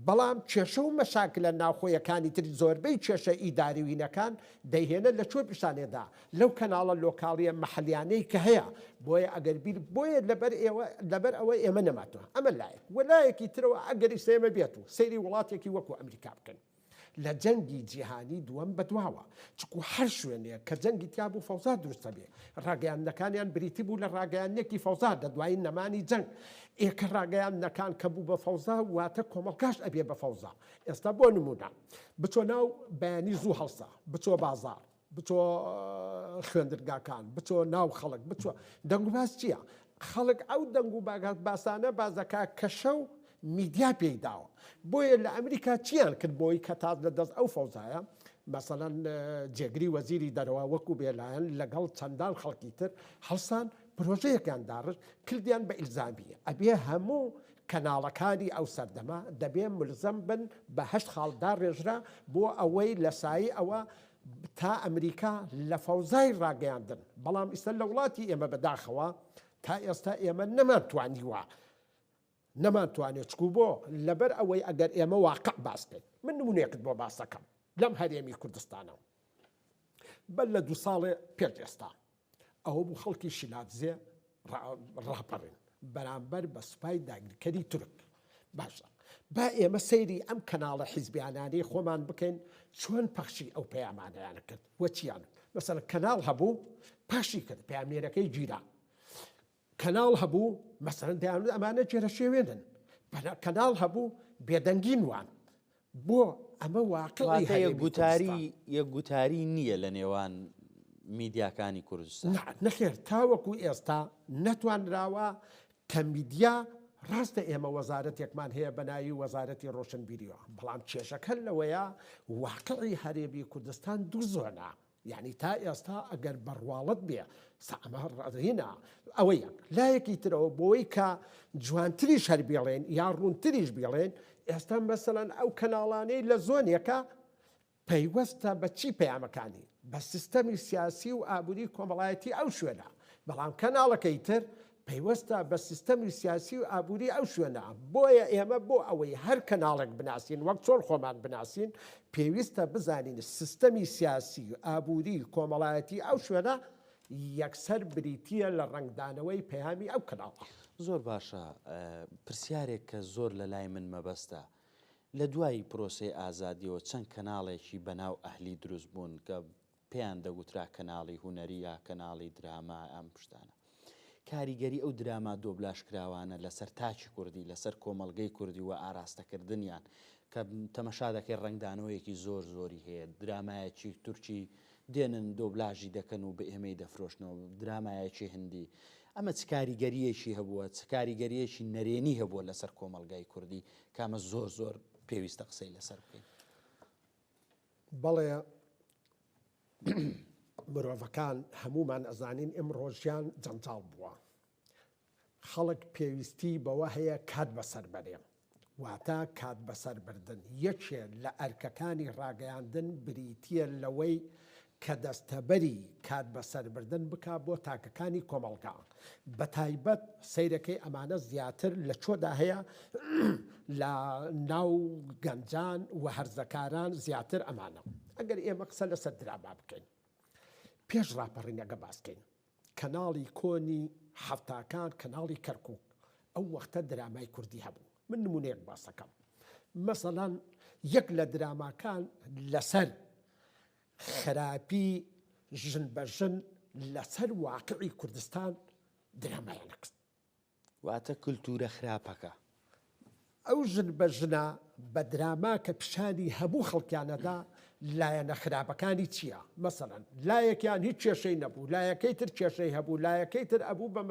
بەڵام کێشە و مەشاکلە ناوخۆیەکانی تر زۆربەی کێشە ئیداریوینەکان دەیهێنە لە کوێ پیشانێ دا؟ لەو کەناڵە لۆکاڵیە مەحەلیانەی کە هەیە، بۆیە ئەگەر بیر بۆیە لەبەر ئێوە لەبەر ئەوە ئێمە نەماتوە ئەمە لایەک وە لایەکی ترەوە ئەگەر ئیستا ئێمە بێت و سەیری وڵاتێکی وەکو ئەمریکا بکەین لە جەنگی جیهانی دووەم بەدواوە، چکو هەر شوێنێک کە جەنگی تیا بوو فەوزا دروست ئەبێ، ڕاگەیاندنەکانیان بریتی بوو لە ڕاگەیاندنێکی فەوزا لە دوای نەمانی جەنگ، ئێ کە ڕاگەیاندنەکان کە بوو بە فەوزا واتە کۆمەڵگاش ئەبێ بە فەوزا، ئێستا بۆ نموونە بچۆ ناو بەیانی زوو هەڵسە بچۆ بازاڕ، بچۆ خوێندنگاکان، بچۆ ناو خەڵک، بچۆ دەنگوباس چییە؟ خەڵک ئەو دەنگ و باسانە باس دەکا کە شەو میدیا پێی داوە. بۆیە لە ئەمریکا چیان کرد بۆی کە تاز لە دەست ئەو فەوزایە، مەسەلەن جێگری وەزیری دەرەوە وەکو بێلایەن لەگەڵ چەندان خەڵکی تر هەڵسان پرۆژەیەکیان داڕشت کردیان بە ئیلزامی ئەبێ هەموو کەناڵەکانی ئەو سەردەمە دەبێ ملزەم بن بە هەشت خاڵ داڕێژرا بۆ ئەوەی لە سایەی ئەوە تا ئەمریکا لە فەوزای ڕاگەیاندن، بەڵام ئیستا لە وڵاتی ئێمە بەداخەوە تا ئێستا ئێمە نەمانتوانیوە نەمانتوانێت چکو بۆ لەبەر ئەوەی ئەگەر ئێمە واقع باس بکەین من نمونەیەکت بۆ باس دەکەم لەم هەرێمی کوردستانە بەر لە دوو ساڵێ پێش ئێستا ئەوە بوو خەڵکی شیلادزێ. ڕاپەڕین بەرامبەر بە سوپای داگیرکەری تورک. باشە با ئێمە سەیری ئەم کەناڵە حیزبیانانەی خۆمان بکەین چۆن پەخشی ئەو پەیامانەیان کرد و چیان مەسەلەن کەناڵ هەبوو پەخشی کرد پەیامنێرەکەی گیرا کەناڵ هەبوو مەسەلەن دەیانوت ئەمانە گێرەشێوێنن کەناڵ هەبوو بێدەنگی نوان بۆ ئەمە واقعی واتە یەک هەرێمی گوتاری کوردستان. یەک گوتاری نییە لە نێوان میدیاکانی کوردستان. نا نەخێر تاوەکو ئێستا نەتوانراوە کە میدیا ڕاستە ئێمە وەزارەتێکمان هەیە بە ناوی وەزارەتی ڕۆشنبیریەوە بەڵام کێشەکە لەوەیە واقعی هەرێمی کوردستان دوو زۆنە یانی تا ئێستا ئەگەر بە ڕواڵەت بێ سا ئەمە ڕەهینە ئەوە یەک لایەکی ترەوە بۆی کە جوانتریش هەر بێڵێن یا ڕوونتریش بێڵێن ئێستا مەسەلەن ئەو کەناڵانەی لە زۆنێکە پەیوەستە بە چی پەیامەکانی بە سیستەمی سیاسی و ئابووری کۆمەڵایەتی ئەو شوێنە بەڵام کەناڵەکەی تر پەیوەستە بە سیستەمی سیاسی و ئابووری ئەو شوێنە، بۆیە ئێمە بۆ ئەوەی هەر کەناڵێک بناسین وەک چۆن خۆمان بناسین، پێویستە بزانین سیستەمی سیاسی، ئابووری، کۆمەڵایەتی ئەو شوێنە یەکسەر بریتییە لە ڕەنگدانەوەی پەیامی ئەو کەناڵە. زۆر باشە، پرسیارێک کە زۆر لە لای من مەبەستە، لە دوای پرۆسەی ئازادییەوە چەند کەناڵێکی بەناو ئەهلی دروست بوون کە پێیان دەگوترا کەناڵی هونەری یا کەناڵی دراما ئەم شتانە. کاریگەری ئەو دراما دۆبلاژکراوانە لەسەر تاکی کوردی، لەسەر کۆمەڵگەی کوردی و ئاراستەکردنیان کە تەمەشا دەکەی ڕەنگدانەوەیەکی زۆر زۆری هەیە. درامایەکی تورکی دێنن دۆبلاژی دەکەن و بە ئێمەی دەفرۆشنەوە، درامایەکی هندی. ئەمە چ کاریگەرییەکی هەبووە، چ کاریگەرییەکی نەرێنی هەبووە لەسەر کۆمەڵگای کوردی کە ئەمە زۆر زۆر پێویستە قسەی لەسەر بکەین. بەڵێ مرۆڤەکان هەموومان ئەزانین ئمڕۆ ژیان جەنجاڵ بووە خەڵک پێویستی بەوە هەیە کات بەسەر بەرێ واتە کات بەسەر بردن یەکێ لە ئەرکەکانی ڕاگەیاندن بریتییە لەوەی کە دەستەبەری کات بەسەربردن بکا بۆ تاکەکانی کۆمەڵگا بەتایبەت سەیرەکەی ئەمانە زیاتر لە چۆدا هەیە لە ناو گەنجان و هەرزەکاران زیاتر ئەمانە ئەگەر ئێمە قسە لەسەر دراما بکەین پێش ڕاپەڕینەکە باسکەین کەناڵی کۆنی حەفتاکان کەناڵی کەرکک ئەو وەختە درامای کوردی هەبوو من نمونەیەک باسەکەم مەسەلەن یەک لە دراماکان لەسەر خراپی ژن بە ژن لەسەر واقعی کوردستان درامایان کرد. واتە کولتوورە خراپەکە. ئەو ژن بە ژنە بە دراما کە پیشانی هەموو خەڵکیان ئەدا لایەنە خراپەکانی چییە؟ مەسەلەن لایەکیان هیچ کێشەی نەبوو لایەکەی تر کێشەی هەبوو لایەکەی تر ئەبوو بە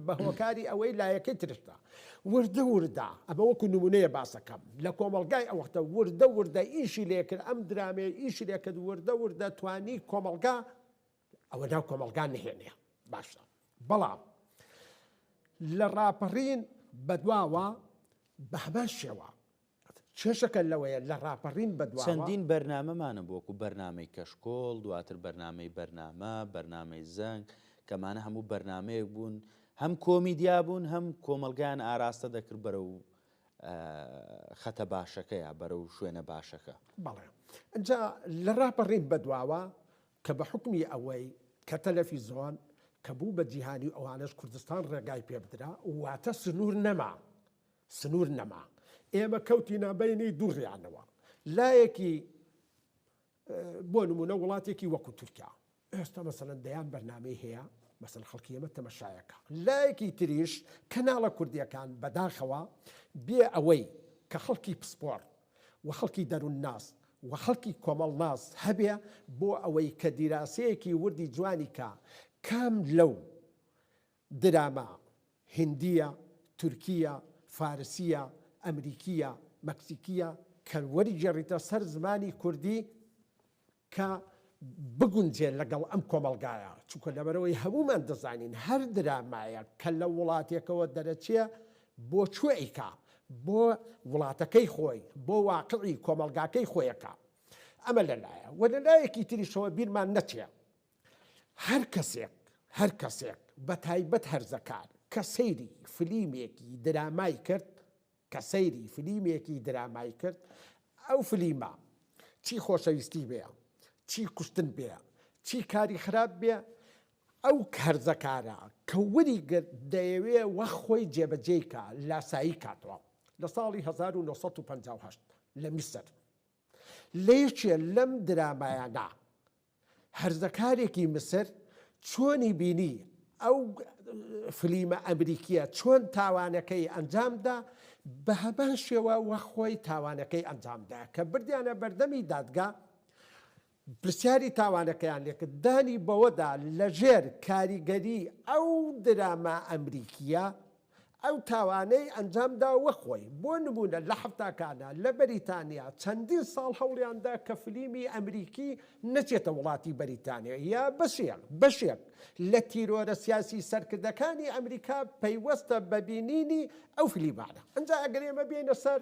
بە هۆکاری ئەوەی لایەکەی ترشدا وردە وردە ئەمە وەکو نمونەیە باسەکەم لە کۆمەڵگای ئەوەختە وردە وردە ئیشی لێکرد ئەم درامەیە ئیشی لێکرد وردە وردە توانی کۆمەڵگا ئەوە ناو کۆمەڵگا نهێنێ باشە بەڵام لە ڕاپەڕین بەدواوە بە هەمان شێوە کێشەکە لەوەیە لە ڕاپەڕین بەدواوە. چەندین بەرنامەمان هەبوو وەکو بەرنامەی کەشکۆڵ، دواتر بەرنامەی بەرنامە، بەرنامەی زەنگ، کە ئەمانە هەموو بەرنامەیەک بوون هەم کۆمیدیا بوون هەم کۆمەڵگایان ئاراستە دەکرد بەرەو خەتە باشەکە یا بەرەو شوێنە باشەکە. بەڵێ ئینجا لە ڕاپەڕین بەدواوە کە بە حوکمی ئەوەی کە تەلەفیزۆن کە بوو بە جیهانی و ئەوانەش کوردستان ڕێگای پێ بدرا واتە سنوور نەما سنوور نەما ئێمە کەوتینە بەینی دووڕیانەوە لایەکی بۆ نمونە وڵاتێکی وەکو تورکیا ئێستا مەسەلەن دەیان بەرنامەی هەیە مەسەل خەڵکی ئێمە تەمەشایەکە لایەکی تریش کەناڵە کوردیەکان بەداخەوە بێ ئەوەی کە خەڵکی پسپۆڕ و خەڵکی دەروونناس و خەڵکی کۆمەڵناس هەبێ بۆ ئەوەی کە دیراسەیەکی وردی جوانی کە کام لەو دراما هیندییە، تورکییە، فارسییە، ئەمریکییە، مەکسیکییە کە وەریگێڕیتە سەر زمانی کوردی کە بگونجێ لەگەڵ ئەم کۆمەڵگایە، چونکە لەبەرئەوەی هەموومان دەزانین هەر درامایەک کە لە وڵاتێکەوە دەرەچێ بۆ کوێ ئەیکا؟ بۆ وڵاتەکەی خۆی، بۆ واقعی کۆمەڵگاکەی خۆی ئەکا. ئەمە لە لایە و لە لایەکی تریشەوە بیرمان نەچێ هەر کەسێک هەر کەسێک بە تایبەت هەرزەکار کە سەیری فلیمێکی درامای کرد کە سەیری فلیمێکی درامای کرد ئەو فلیمە چی خۆشەویستی بێ چی کوشتن بێ چی کاری خراپ بێ. ئەو هەرزەکارە کە وری گرت دەیەوێ وەک خۆی جێبەجێی کا، لاسایی کاتەوە. لە ساڵی 1958 لە میسر لە یەکێ لەم درامایانە هەرزەکارێکی میسر چۆنی بینی ئەو فلیمە ئەمریکیە چۆن تاوانەکەی ئەنجامدا بە هەمان شێوە وەک خۆی تاوانەکەی ئەنجامدا کە بردیانە بەردەمی دادگا پرسیاری تاوانەکەیان لێکرد، دانی بەوەدا لەژێر کاریگەری ئەو دراما ئەمریکییە ئەو تاوانەی ئەنجامدا وەک خۆی. بۆ نموونە لە حەفتاکانا لە بەریتانیا چەندین ساڵ هەوڵیاندا کە فلیمی ئەمریکی نەچێتە وڵاتی بەریتانیا یا بەشێک بەشێک لە تیرۆرە سیاسی سەرکردەکانی ئەمریکا پەیوەستە بە بینینی ئەو فلیمانە. ئەنجا ئەگەر ئێمە بێینە سەر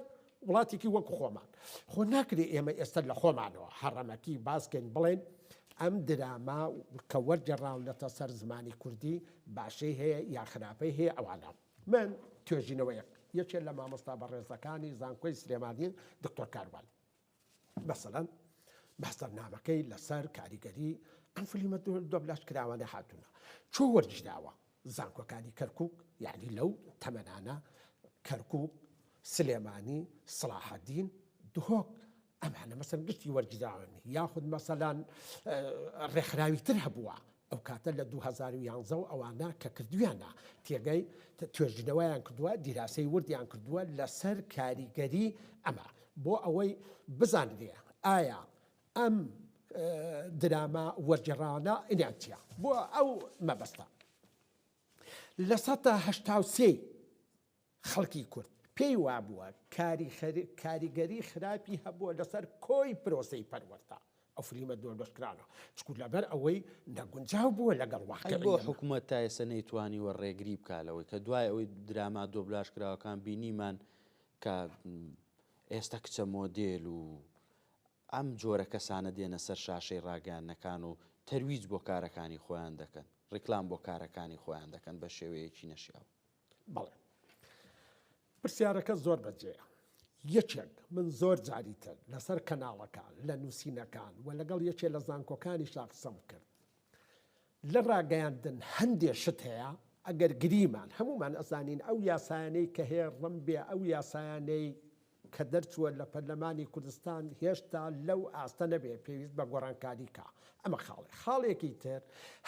وڵاتێکی وەک خۆمان خۆ ناکرێ ئێمە ئێستا لە خۆمانەوە هەڕەمەکی باسکەین بڵێن ئەم دراما کە وەرگێڕاونەتە سەر زمانی کوردی باشەی هەیە یا خراپەی هەیە ئەوانە من توێژینەوەیەک یەکێ لە مامۆستا بەڕێزەکانی زانکۆی سلێمانی دکتۆر کاروان مەسەلەن ماستەرنامەکەی لەسەر کاریگەری ئەم فلیمە دۆبلاژ کراوانە هاتوونە چۆ وەرگیراوە زانکۆکانی کەرکک یعنی لەو تەمەنانە کەرکک سلێمانی سڵاحەدین دهۆک ئەمانە مەسەن گشتی وەرگیراون یاخود مەسەلان ڕێکخراوی تر هەبووە ئەو کاتە لە 2011 و ئەوانە کە کردویانە تێگەی توێژینەوەیان کردووە دیراسەی وردیان کردووە لەسەر کاریگەری ئەمە بۆ ئەوەی بزانرێ ئایا ئەم دراما وەرگێڕانە ئینیان چیە بۆ ئەو مەبەستە 83% خەڵکی کورد پێی وابووە کاریگەری خراپی هەبووە لەسەر کۆی پرۆسەی پەروەردە ئەو فلیمە دۆلۆشکرانە چکو لەبەر ئەوەی نەگونجاو بووە لەگەڵ واقعی بۆ حکوومەت تا ئێستا نەیتوانیوە ڕێگری بکا لەوەی کە دوای ئەوەی دراما دۆبلاژ کراوەکان بینیمان کە ئێستا کچە مۆدێل و ئەم جۆرە کەسانە دێنە سەر شاشەی ڕاگەیاندنەکان و تەرویج بۆ کارەکانی خۆیان دەکەن، ڕیکلام بۆ کارەکانی خۆیان دەکەن بە شێوەیەکی نەشیاو. بەڵێ پرسیارەکە زۆر بەجێیە. یەکێک من زۆر جاری تر لەسەر کەناڵەکان، لە نووسینەکان و لەگەڵ یەکێ لە زانکۆکانیشا قسەم کرد. لە ڕاگەیاندن هەندێ شت هەیە ئەگەر گریمان هەموومان ئەزانین ئەو یاسایانەی کە هەیە ڕەنبێ ئەو یاسایانەی کە دەرچووە لە پەرلەمانی کوردستان هێشتا لەو ئاستە نەبێ پێویست بە گۆڕانکاری کا ئەمە خاڵێ خاڵێکی تر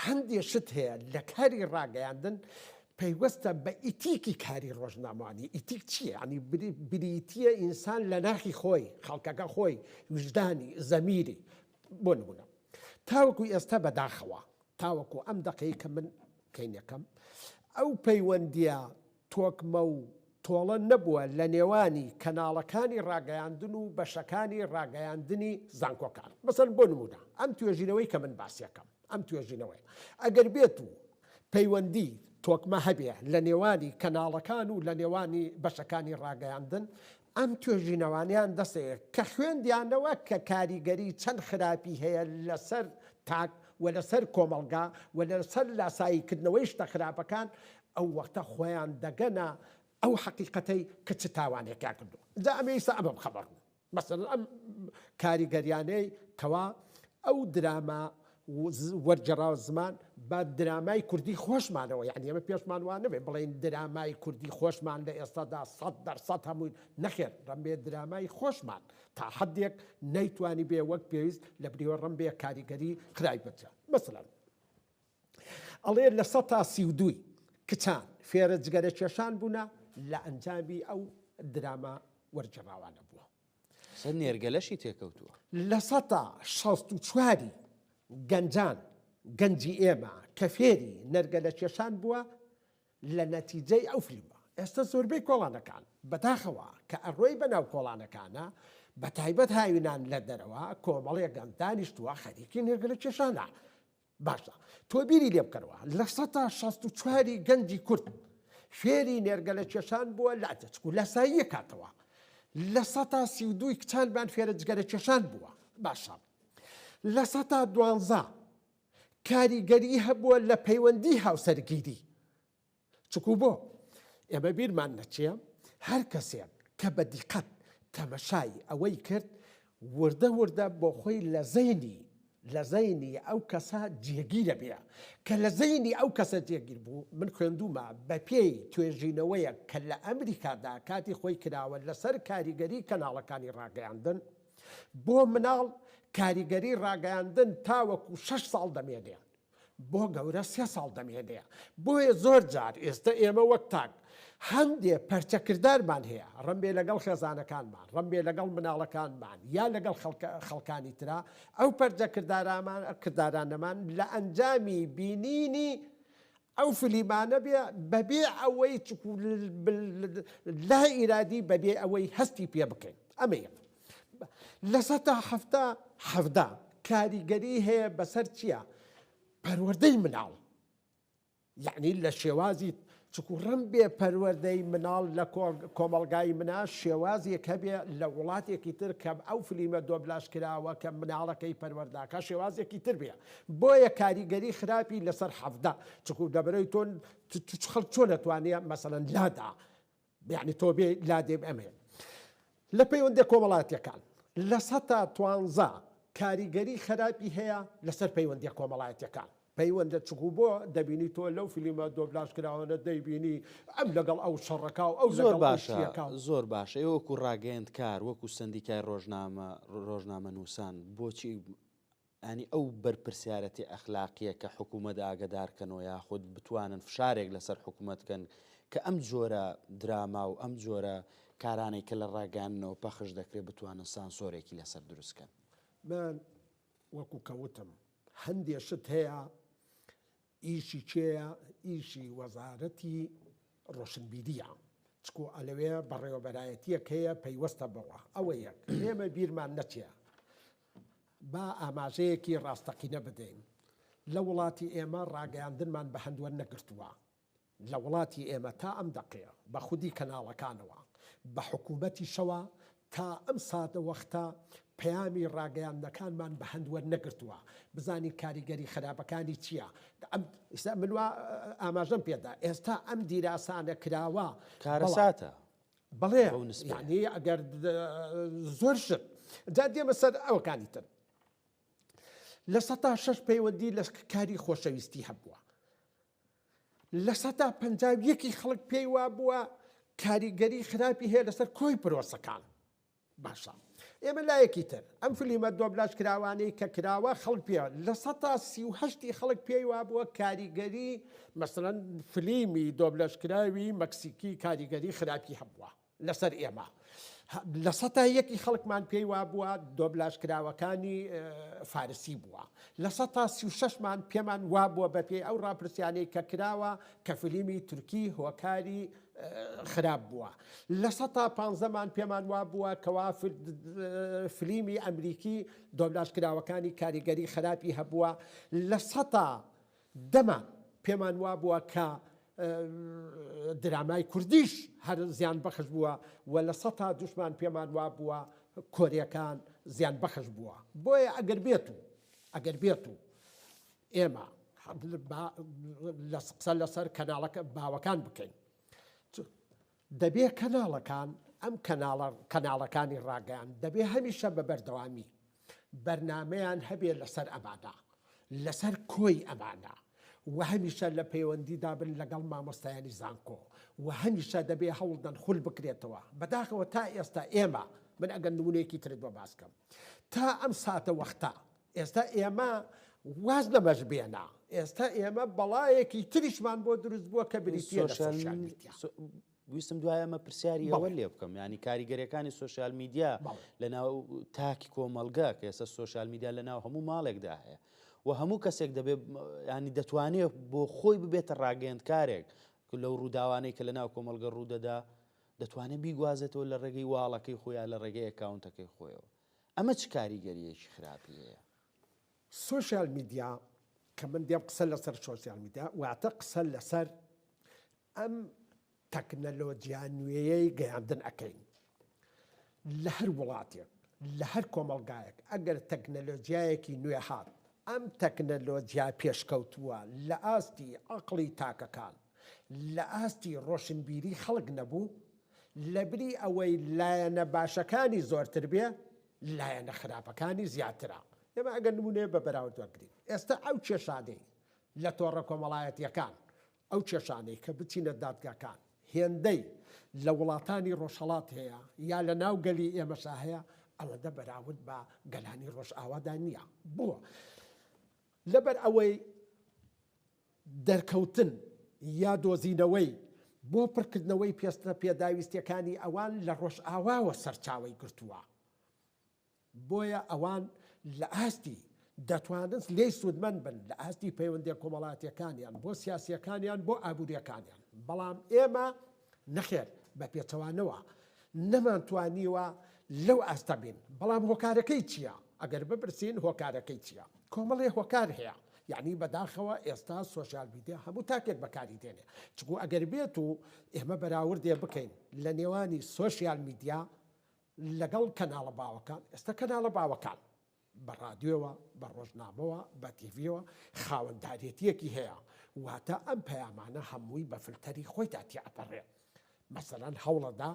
هەندێ شت هەیە لە کاری ڕاگەیاندن پەیوەستە بە ئیتیکی کاری ڕۆژنامەوانی ئیتیک چییە ینی بریتییە ئینسان لە ناخی خۆی خەڵکەکە خۆی ویژدانی زەمیری بۆ نمونە تاوەکو ئێستا بەداخەوە تاوەکو ئەم دەقەی کە من کەینەکەم ئەو پەیوەندیە تۆکمە و تۆڵە نەبووە لە نێوانی کەناڵەکانی ڕاگەیاندن و بەشەکانی ڕاگەیاندنی زانکۆکان مەسەن بۆ نمونە ئەم توێژینەوەی کە من باسیەکەم ئەم توێژینەوەیە ئەگەر بێت و پەیوەندی تۆکمە هەبێ لە نێوانی کەناڵەکان و لە نێوانی بەشەکانی ڕاگەیاندن، ئەم توێژینەوانەیان دەستەیە کە خوێندیانەوە کە کاریگەری چەند خراپی هەیە لەسەر تاک و لەسەر کۆمەڵگا و لەسەر لاساییکردنەوەی شتە خراپەکان، ئەو وەختە خۆیان دەگەنە ئەو حەقیقەتەی کە چ تاوانێکیان کردووە. جا ئەمە ئیستا ئەمە بخەمە ڕوو. مەسەلەن ئەم کاریگەریانەی کەوا ئەو دراما وەرگێڕاوە زمان بە درامای کوردی خۆشمانەوە یعنی ئێمە پێشمان وا نەبێ بڵێین درامای کوردی خۆشمان لە ئێستادا 100% هەمووی نەخێر ڕەنبێ درامای خۆشمان تا حدێک نەیتوانی بێ وەک پێویست لە بریوە ڕەنبێ کاریگەری خراپی بچە مەسەلەن ئەڵێ 32%ی کچان فێرە جگەرە کێشان بوونە لە ئەنجامی ئەو دراما وەرگێڕاوانە بووە. سەر نێرگەلەشی تێکەوتووە. 64%ی گەنجان، گەنجی ئێمە کە فێری نەرگەلە کێشان بووە لە نەتیجەی ئەو فیلمە. ئێستا زۆربەی کۆڵانەکان بەداخەوە کە ئەڕۆی بەناو کۆڵانەکانە بەتایبەت هاوینان لە دەرەوە کۆمەڵێ گەنج دانیشتووە خەریکی نێرگەلە کێشانە. باشە تۆ بیری لێ بکەرەوە 64%ی گەنجی کورد فێری نێرگەلە کێشان بووە لە چکو لاساییە کاتەوە 32%ی کچانمان فێرە جگەرە کێشان بووە باشە 12% کاریگەری هەبووە لە پەیوەندی هاوسەرگیری چکو بۆ؟ ئێمە بیرمان نەچێ هەر کەسێک کە بە دیقەت تەمەشای ئەوەی کرد وردە وردە بۆ خۆی لە زەینی. لە زەینی ئەو کەسە جێگیرە بێ. کە لە زەینی ئەو کەسە جێگیر بوو، من خوێندوومە بە پێی توێژینەوەیەک کە لە ئەمریکادا کاتی خۆی کراوە لەسەر کاریگەری کەناڵەکانی ڕاگەیاندن بۆ مناڵ، کاریگەری ڕاگەیاندن تاوەکو شەش ساڵ دەمێنێ. بۆ گەورە سێ ساڵ دەمێنێ. بۆیە زۆر جار ئێستە ئێمە وەک تاک هەندێ پەرچەکردارمان هەیە، ڕەنبێ لەگەڵ خێزانەکانمان، ڕەنبێ لەگەڵ مناڵەکانمان یا لەگەڵ خەڵکانی ترا، ئەو پەرچەکردارامان کردارانەمان لە ئەنجامی بینینی ئەو فلیمانە بێ بەبێ ئەوەی چکو لا ئیرادی بەبێ ئەوەی هەستی پێ بکەین. ئەمە یەک. 70% کاریگەری هەیە بەسەر چییە؟ پەروەردەی مناڵ. یەعنی لە شێوازی چکو ڕەنبێ پەروەردەی مناڵ لە کۆمەڵگای منا شێوازێک هەبێ لە وڵاتێکی تر کە ئەو فلیمە دۆبلاژ کراوە کە مناڵەکەی پەروەرداکە شێوازێکی تر بێ بۆیە کاریگەری خراپی لەسەر 17 چکو دەبرەی تۆ خەڵک چۆن ئەتوانێ مەسەلەن لادا یعنی تۆ بێ لادێ ئەمێ لە پەیوەندە کۆمەڵاتیەکان لە سەتا توانزە کاریگەری خراپی هەیە لەسەر پەیوەندیە کۆمەڵایەتیەکان پەیوەندە چکو بۆ دەبینی تۆ لەو فلیمە دۆبلاژ کراوانە دەیبینی ئەم لەگەڵ ئەو شەڕەکا و ئەو زۆر لەگەڵ ئەو باشە چیەکا و. زۆر باشە ئێوە وەکو ڕاگەیەندکار وەکو سەندیکای ڕۆژنامە ڕۆژنامەنووسان بۆچی ینی ئەو بەرپرسیارەتی ئەخلاقیە کە حکوومەت ئاگدار کەنەوە یاخود بتوانن فشارێک لەسەر حکوومەت کەن کە ئەم جۆرە دراما و ئەم جۆرە کارانەی کە لە ڕاگەیاندنەوە پەخش دەکرێت بتوانن سانسۆرێکی لەسەر دروست کەن؟ من وەکو کە وتم هەندێ شت هەیە ئیشی کێیە؟ ئیشی وەزارەتی ڕۆشنبیریە چکو ئەلەوێ بەڕێوەبەرایەتیەک هەیە پەیوەستە بەوە ئەوە یەک ئێمە بیرمان نەچێ با ئاماژەیەکی ڕاستەقینە بدەین لە وڵاتی ئێمە ڕاگەیاندنمان بە هەند وەرنەگرتووە لە وڵاتی ئێمە تا ئەم دەقەیە بە خودی کەناڵەکانەوە، بە حکوومەتیشەوە تا ئەم ساتەوەختە پەیامی ڕاگەیاندنەکانمان بە هەند وەرنەگرتووە، بزانین کاریگەری خراپەکانی چییە. ئەم ئیستا من وا ئاماژەم پێ دا، ئێستا ئەم دیراسانە کراوە، بەڵام. کارەساتە. بەڵێ، بەو نسبەیە. یانی ئەگەر زۆر شت. جا دێمە سەر ئەوەکانی تر. 6% پەیوەندی لە کاری خۆشەویستی هەبووە. 51% ی خەڵک پێی وابووە کاریگەری خراپی هەیە لەسەر کۆی پرۆسەکان. باشە ئێمە لایەکی تر ئەم فلیمە دۆبلاژ کراوانەی کە کراوە خەڵک پێ 38% ی خەڵک پێی وابووە کاریگەری مەسەلەن فلیمی دۆبلەژ کراوی مەکسیکی کاریگەری خراپی هەبووە. لەسەر ئێمە. 1% ی خەڵکمان پێی وابووە دۆبلاژ کراوەکانی فارسی بووە. 36% مان پێمان وابووە بەپێی ئەو ڕاپرسیانەی کە کراوە کە فلیمی تورکی هۆکاری خراپ بووە. 15% مان پێمان وابووە کەوا فلیمی ئەمریکی دۆبلاژ کراوەکانی کاریگەری خراپی هەبووە. 10% مان پێمان وابووە کە درامای کوردیش هەر زیان بەخش بووە و 2% مان پێمان وابووە کۆریەکان زیان بەخش بووە. بۆیە ئەگەر بێت و ئەگەر بێت و ئێمە لە قسە لەسەر کەناڵەکە باوەکان بکەین دەبێ کەناڵەکان ئەم کەناڵە کەناڵەکانی ڕاگەیان دەبێ هەمیشە بە بەردەوامی بەرنامەیان هەبێ لەسەر ئەمانە لەسەر کۆی ئەمانە و هەمیشە لە پەیوەندیدا بن لەگەڵ مامۆستایانی زانکۆ و هەمیشە دەبێ هەوڵدەن خول بکرێتەوە بەداخەوە تا ئێستا ئێمە من ئەگەر نمونەیەکی ترت بۆ باس کەم تا ئەم ساتە وەختە ئێستا ئێمە واز لەمەش بێنە ئێستا ئێمە بەڵایەکی تریشمان بۆ دروست بووە کە بریتیە لە سۆشیال میدیا. ویستم دوای ئەمە پرسیاری ئەوە لێ بکەم ینی کاریگەریەکانی سۆشیال میدیا لە ناو تاکی کۆمەڵگە کە ئێستا سۆشیال میدیا لە ناو هەموو ماڵێکدا هەیە و هەموو کەسێک دەبێت ینی دەتوانێت بۆ خۆی ببێتە ڕاگەیەندکارێک لەو ڕووداوانەی کە لە ناو کۆمەڵگە ڕوودەدا دەتوانێت بیگوازێتەوە لە ڕێگەی wall ەکەی خۆیان لە ڕێگەی account ەکەی خۆیەوە ئەمە چ کاریگەریەکی خراپی هەیە؟ سۆشیال میدیا کە من دێم قسە لەسەر سۆشیال میدیا واتە قسە لەسەر ئەم تەکنەلۆجیا نوێیەی گەیاندن ئەکەین لە هەر وڵاتێک لە هەر کۆمەڵگایەک ئەگەر تەکنەلۆجیایەکی نوێ هات ئەم تەکنەلۆجیا پێشکەوتووە لە ئاستی عەقڵی تاکەکان لە ئاستی ڕۆشنبیری خەڵک نەبوو لەبری ئەوەی لایەنە باشەکانی زۆرتر بێ لایەنە خراپەکانی زیاترە. ئێمە ئەگەر نمونەیە بە بەراورد وەرگرین ئێستا ئەو کێشانەی لە تۆڕە کۆمەڵایەتیەکان ئەو کێشانەی کە بچینە دادگاکان هێندەی لە وڵاتانی ڕۆژهەڵات هەیە یا لە ناو گەلی ئێمەشا هەیە ئەوەندە بەراورد بە گەلانی ڕۆژئاوادا نییە. بۆ؟ لەبەر ئەوەی دەرکەوتن یا دۆزینەوەی بۆ پڕکردنەوەی پێستە پێداویستیەکانی ئەوان لە ڕۆژئاواوە سەرچاوەی گرتووە. بۆیە ئەوان لە ئاستی دەتوانن لێی سوودمەند بن لە ئاستی پەیوەندیە کۆمەڵاتیەکانیان بۆ سیاسیەکانیان بۆ ئابووریەکانیان بەڵام ئێمە نەخێر بە پێچەوانەوە نەمانتوانیوە لەو ئاستە بین بەڵام هۆکارەکەی چییە؟ ئەگەر بپرسین هۆکارەکەی چییە؟ کۆمەڵێ هۆکار هەیە یعنی بەداخەوە ئێستا سۆشیال میدیا هەموو تاکێک بەکاری دێنێ چکو ئەگەر بێت و ئێمە بەراوردێ بکەین لە نێوانی سۆشیال میدیا لەگەڵ کەناڵە باوەکان، ئێستا کەناڵە باوەکان بە ڕادیۆوە، بە ڕۆژنامەوە، بە تیڤیەوە خاوەنداریەتیەکی هەیە، واتە ئەم پەیامانە هەمووی بە فلتەری خۆیدا تێئەپەڕێ. مەسەلەن هەوڵەدا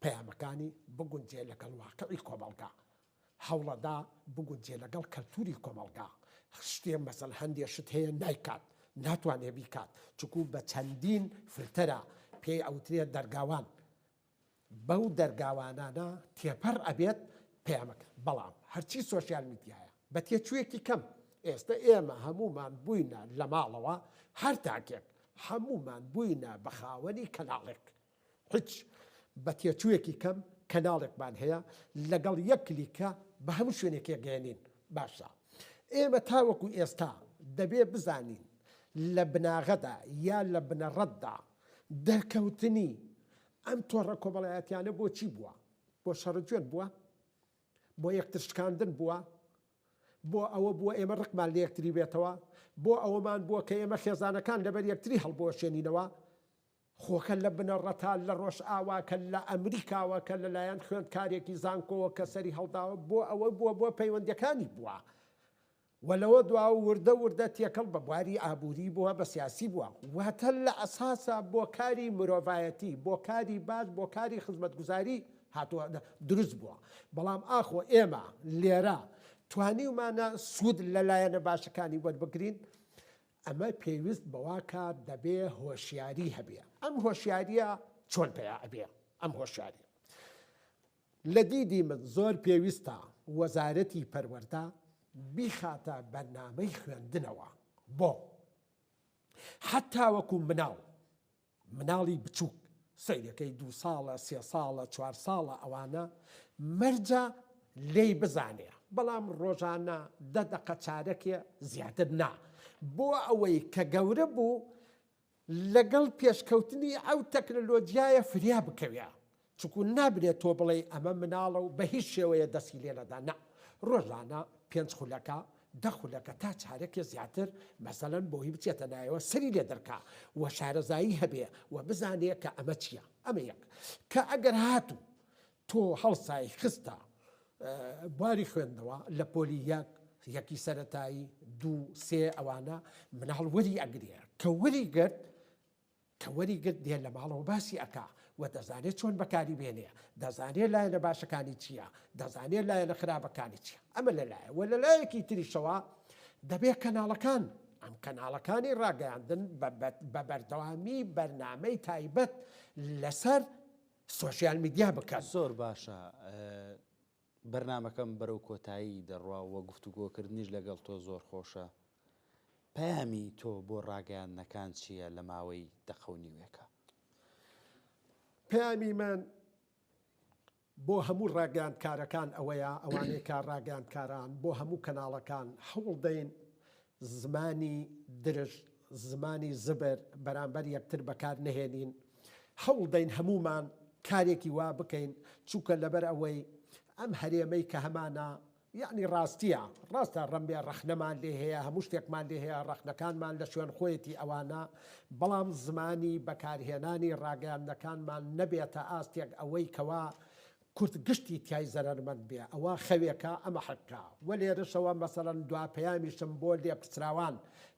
پەیامەکانی بگونجێ لەگەڵ واقعی کۆمەڵگا، هەوڵەدا بگونجێ لەگەڵ کەلتوری کۆمەڵگا، شتێ مەسەل هەندێ شت هەیە نایکات، ناتوانێ بیکات، چونکو بە چەندین فلتەرە پێی ئەوترێ دەرگاوان، بەو دەرگاوانانە تێپەڕ ئەبێت پەیامەکە بەڵام هەرچی سۆشیال میدیایە بە تێچوویەکی کەم ئێستە ئێمە هەموومان بووینە لە ماڵەوە هەر تاکێک هەموومان بووینە بە خاوەنی کەناڵێک هیچ بە تێچوویەکی کەم کەناڵێکمان هەیە لەگەڵ یەک کلیکە بە هەموو شوێنێک گەێنین باشە ئێمە تاوەکو ئێستا دەبێ بزانین لە بناغەدا یا لە بنەڕەتدا دەرکەوتنی ئەم تۆڕە کۆمەڵایەتیانە بۆ چی بووە؟ بۆ شەڕجوێن بووە؟ بۆ یەکتر شکاندن بووە؟ بۆ ئەوە بووە ئێمە ڕقمان لە یەکتری بێتەوە؟ بۆ ئەوەمان بووە کە ئێمە خێزانەکان لەبەر یەکتری هەڵبوەشێنینەوە؟ خۆکە لە بنەڕەتا لە ڕۆژئاوا کە لە ئەمریکاوە کە لەلایەن خوێندکارێکی زانکۆوە کە سەری هەڵداوە بۆ ئەوە بووە بۆ پەیوەندیەکانی بووە. و لەوە دواوە وردە وردە تێکەڵ بە بواری ئابووری بووە بە سیاسی بووە واتە لە ئەساسا بۆ کاری مرۆڤایەتی بۆ کاری باش بۆ کاری خزمەتگوزاری هاتووە دروست بووە بەڵام ئاخۆ ئێمە لێرە توانیومانە سوود لە لایەنە باشەکانی وەربگرین ئەمە پێویست بەوا کات دەبێ هۆشیاری هەبێ ئەم هۆشیاریە چۆن پەیا ئەبێ ئەم هۆشیاریە لە دیدی من زۆر پێویستە وەزارەتی پەروەردە بیخاتە بەرنامەی خوێندنەوە بۆ حەتا وەکو مناڵ مناڵی بچوک سەیرەکەی دوو ساڵە سێ ساڵە چوار ساڵە ئەوانە مەرجە لێی بزانێ بەڵام ڕۆژانە دە دەقە چارەکێ زیاتر نا بۆ ئەوەی کە گەورە بوو لەگەڵ پێشکەوتنی ئەو تەکنەلۆجیایە فریا بکەوێ چونکو نابرێت تۆ بڵێی ئەمە مناڵە و بە هیچ شێوەیە دەستی لێ نەدا نا ڕۆژانە پێنج خولەکە دە خولەکە تا چارەکێ زیاتر مەسەلەن بۆی بچێتە نایەوە سەری لێ دەرکا و شارەزایی هەبێ و بزانێ کە ئەمە چییە ئەمە یەک کە ئەگەر هاتوو تۆ هەڵسای خستە بواری خوێندنەوە لە پۆلی یەک یەکی سەتایی دوو سێ ئەوانە مناڵ وەری ئەگرێ کە وەری گرت کە وەری گرت دێ لە ماڵەوە باسی ئەکا و دەزانێت چۆن بەکاری بێنێ دەزانێت لایەنە باشەکانی چییە دەزانێت لایەنە خراپەکانی چییە ئەمە لەلایە و لەلایەکی تریشەوە دەبێت کەناڵەکان ئەم کەناڵەکانی ڕاگەیاندن بە بەردەوامی بەرنامەی تایبەت لەسەر سۆشیال میدیا بکەن. زۆر باشە بەرنامەکەم بەرەو کۆتایی دەڕوا و گفتوگۆکردنیش لەگەڵ تۆ زۆر خۆشە پەیامی تۆ بۆ ڕاگەیاندنەکان چییە لە ماوەی دەقە و نیوێکا؟ پەیامی من بۆ هەموو ڕاگەیاندکارەکان ئەوەیە ئەوانەی کە ڕاگەیاندکاران بۆ هەموو کەناڵەکان هەوڵدەین زمانی درژ، زمانی زبر بەرامبەر یەکتر بەکار نەهێنین، هەوڵدەین هەموومان کارێکی وا بکەین، چونکە لەبەر ئەوەی ئەم هەرێمەی کە هەمانە، یەعنی ڕاستییە، ڕاستە ڕەنبێ ڕەخنەمان لێ هەیە، هەموو شتێکمان لێ هەیە، ڕەخنەکانمان لە شوێن خۆیەتی ئەوانە، بەڵام زمانی بەکارهێنانی ڕاگەیاندنەکانمان نەبێتە ئاستێک ئەوەی کەوا کورد گشتی تیای زەرەرمەند بێ ئەوە خەوێکە ئەمە حەقە وە لێرەشەوە مەسەلەن دوا پەیامیشم بۆ لێپرسراوان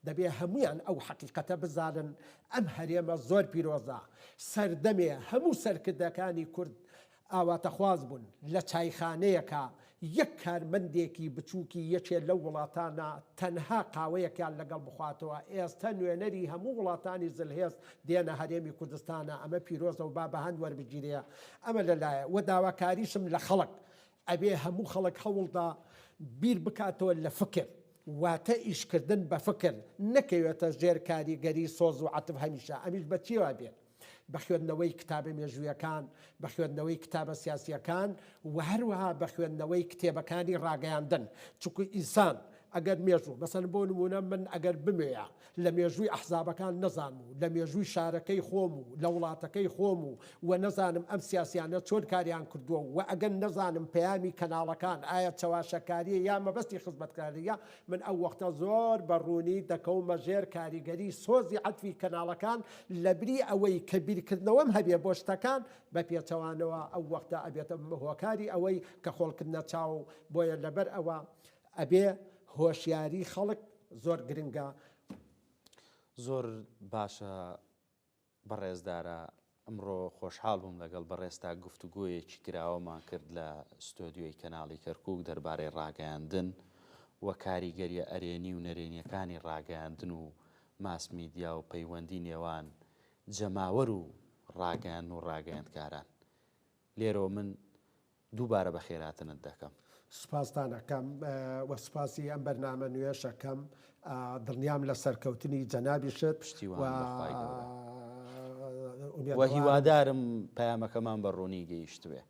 دەبێ هەموویان ئەو حەقیقەتە بزانن ئەم هەرێمە زۆر پیرۆزە سەردەمێ هەموو سەرکردەکانی کورد. ئاواتەخواز بوون لە چایخانەیەکا یەک کارمەندێکی بچووکی یەکێ لەو وڵاتانە تەنها قاوەیەکیان لەگەڵ بخواتەوە، ئێستە نوێنەری هەموو وڵاتانی زلهێز دێنە هەرێمی کوردستانە، ئەمە پیرۆزە و با بە هەند وەربگیرێ، ئەمە لە لایە، وە داواکاریشم لە خەڵک، ئەبێ هەموو خەڵک هەوڵدا بیر بکاتەوە لە فکر، واتە ئیشکردن بە فکر، نەکەوێتە ژێر کاریگەری سۆز و عەتف هەمیشە، ئەمیش بە چیەوە بێت؟ بە خوێندنەوەی کتابە مێژوویەکان، بە خوێندنەوەی کتابە سیاسییەکان و هەروەها بە خوێندنەوەی کتێبەکانی ڕاگەیاندن. چونکو ئینسان ئەگەر مێژوو، مەسەلەن بۆ نموونە من ئەگەر بمەوێ لە مێژووی ئەحزابەکان نەزانم و لە مێژووی شارەکەی خۆم و لە وڵاتەکەی خۆم و و نەزانم ئەم سیاسیانە چۆن کاریان کردووە و ئەگەر نەزانم پەیامی کەناڵەکان ئایا چەواشەکارییە یا مەبەستی خزمەتکارییە، من ئەو وەختە زۆر بە ڕوونی دەکەومە ژێر کاریگەری سۆزی عەتفی کەناڵەکان لەبری ئەوەی کە بیرکردنەوەم هەبێ بۆ شتەکان، بە پێچەوانەوە ئەو وەختە ئەبێتە هۆکاری ئەوەی کە خۆڵکردنە چاو، بۆیە لەبەر ئەوە ئەبێ هۆشیاری خەڵک زۆر گرنگە. زۆر باشە بەڕێز دارا ئەمڕۆ خۆشحاڵ بووم لەگەڵ بەڕێزتا گفتوگۆیەکی کراوەمان کرد لە ستۆدیۆی کەناڵی کەرکوک دەربارەی ڕاگەیاندن و کاریگەریە ئەرێنی و نەرێنیەکانی ڕاگەیاندن و ماس میدیا و پەیوەندی نێوان جەماوەر و ڕاگەیاندن و ڕاگەیاندکاران. لێرەوە من دووبارە بەخێرهاتنت دەکەم. سوپاستان ئەکەم و سوپاسی ئەم بەرنامە نوێش ئەکەم دڵنیام لە سەرکەوتنی جەنابیشت پشتیوان بە خوای گەورە و هیوادارم پەیامەکەمان بە ڕوونی گەیشتبێ.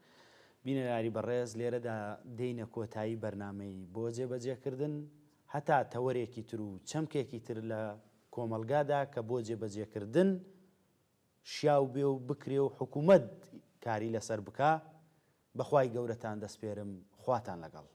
بینەرانی بەڕێز لێرەدا دێینە کۆتایی بەرنامەی بۆ جێبەجێکردن هەتا تەوەرێکی تر و چەمکێکی تر لە کۆمەڵگادا کە بۆ جێبەجێکردن شیاو بێ و بکرێ و حکومەت کاری لەسەر بکا، بەخوای گەورەتان دەسپێرم خواتان لەگەڵ.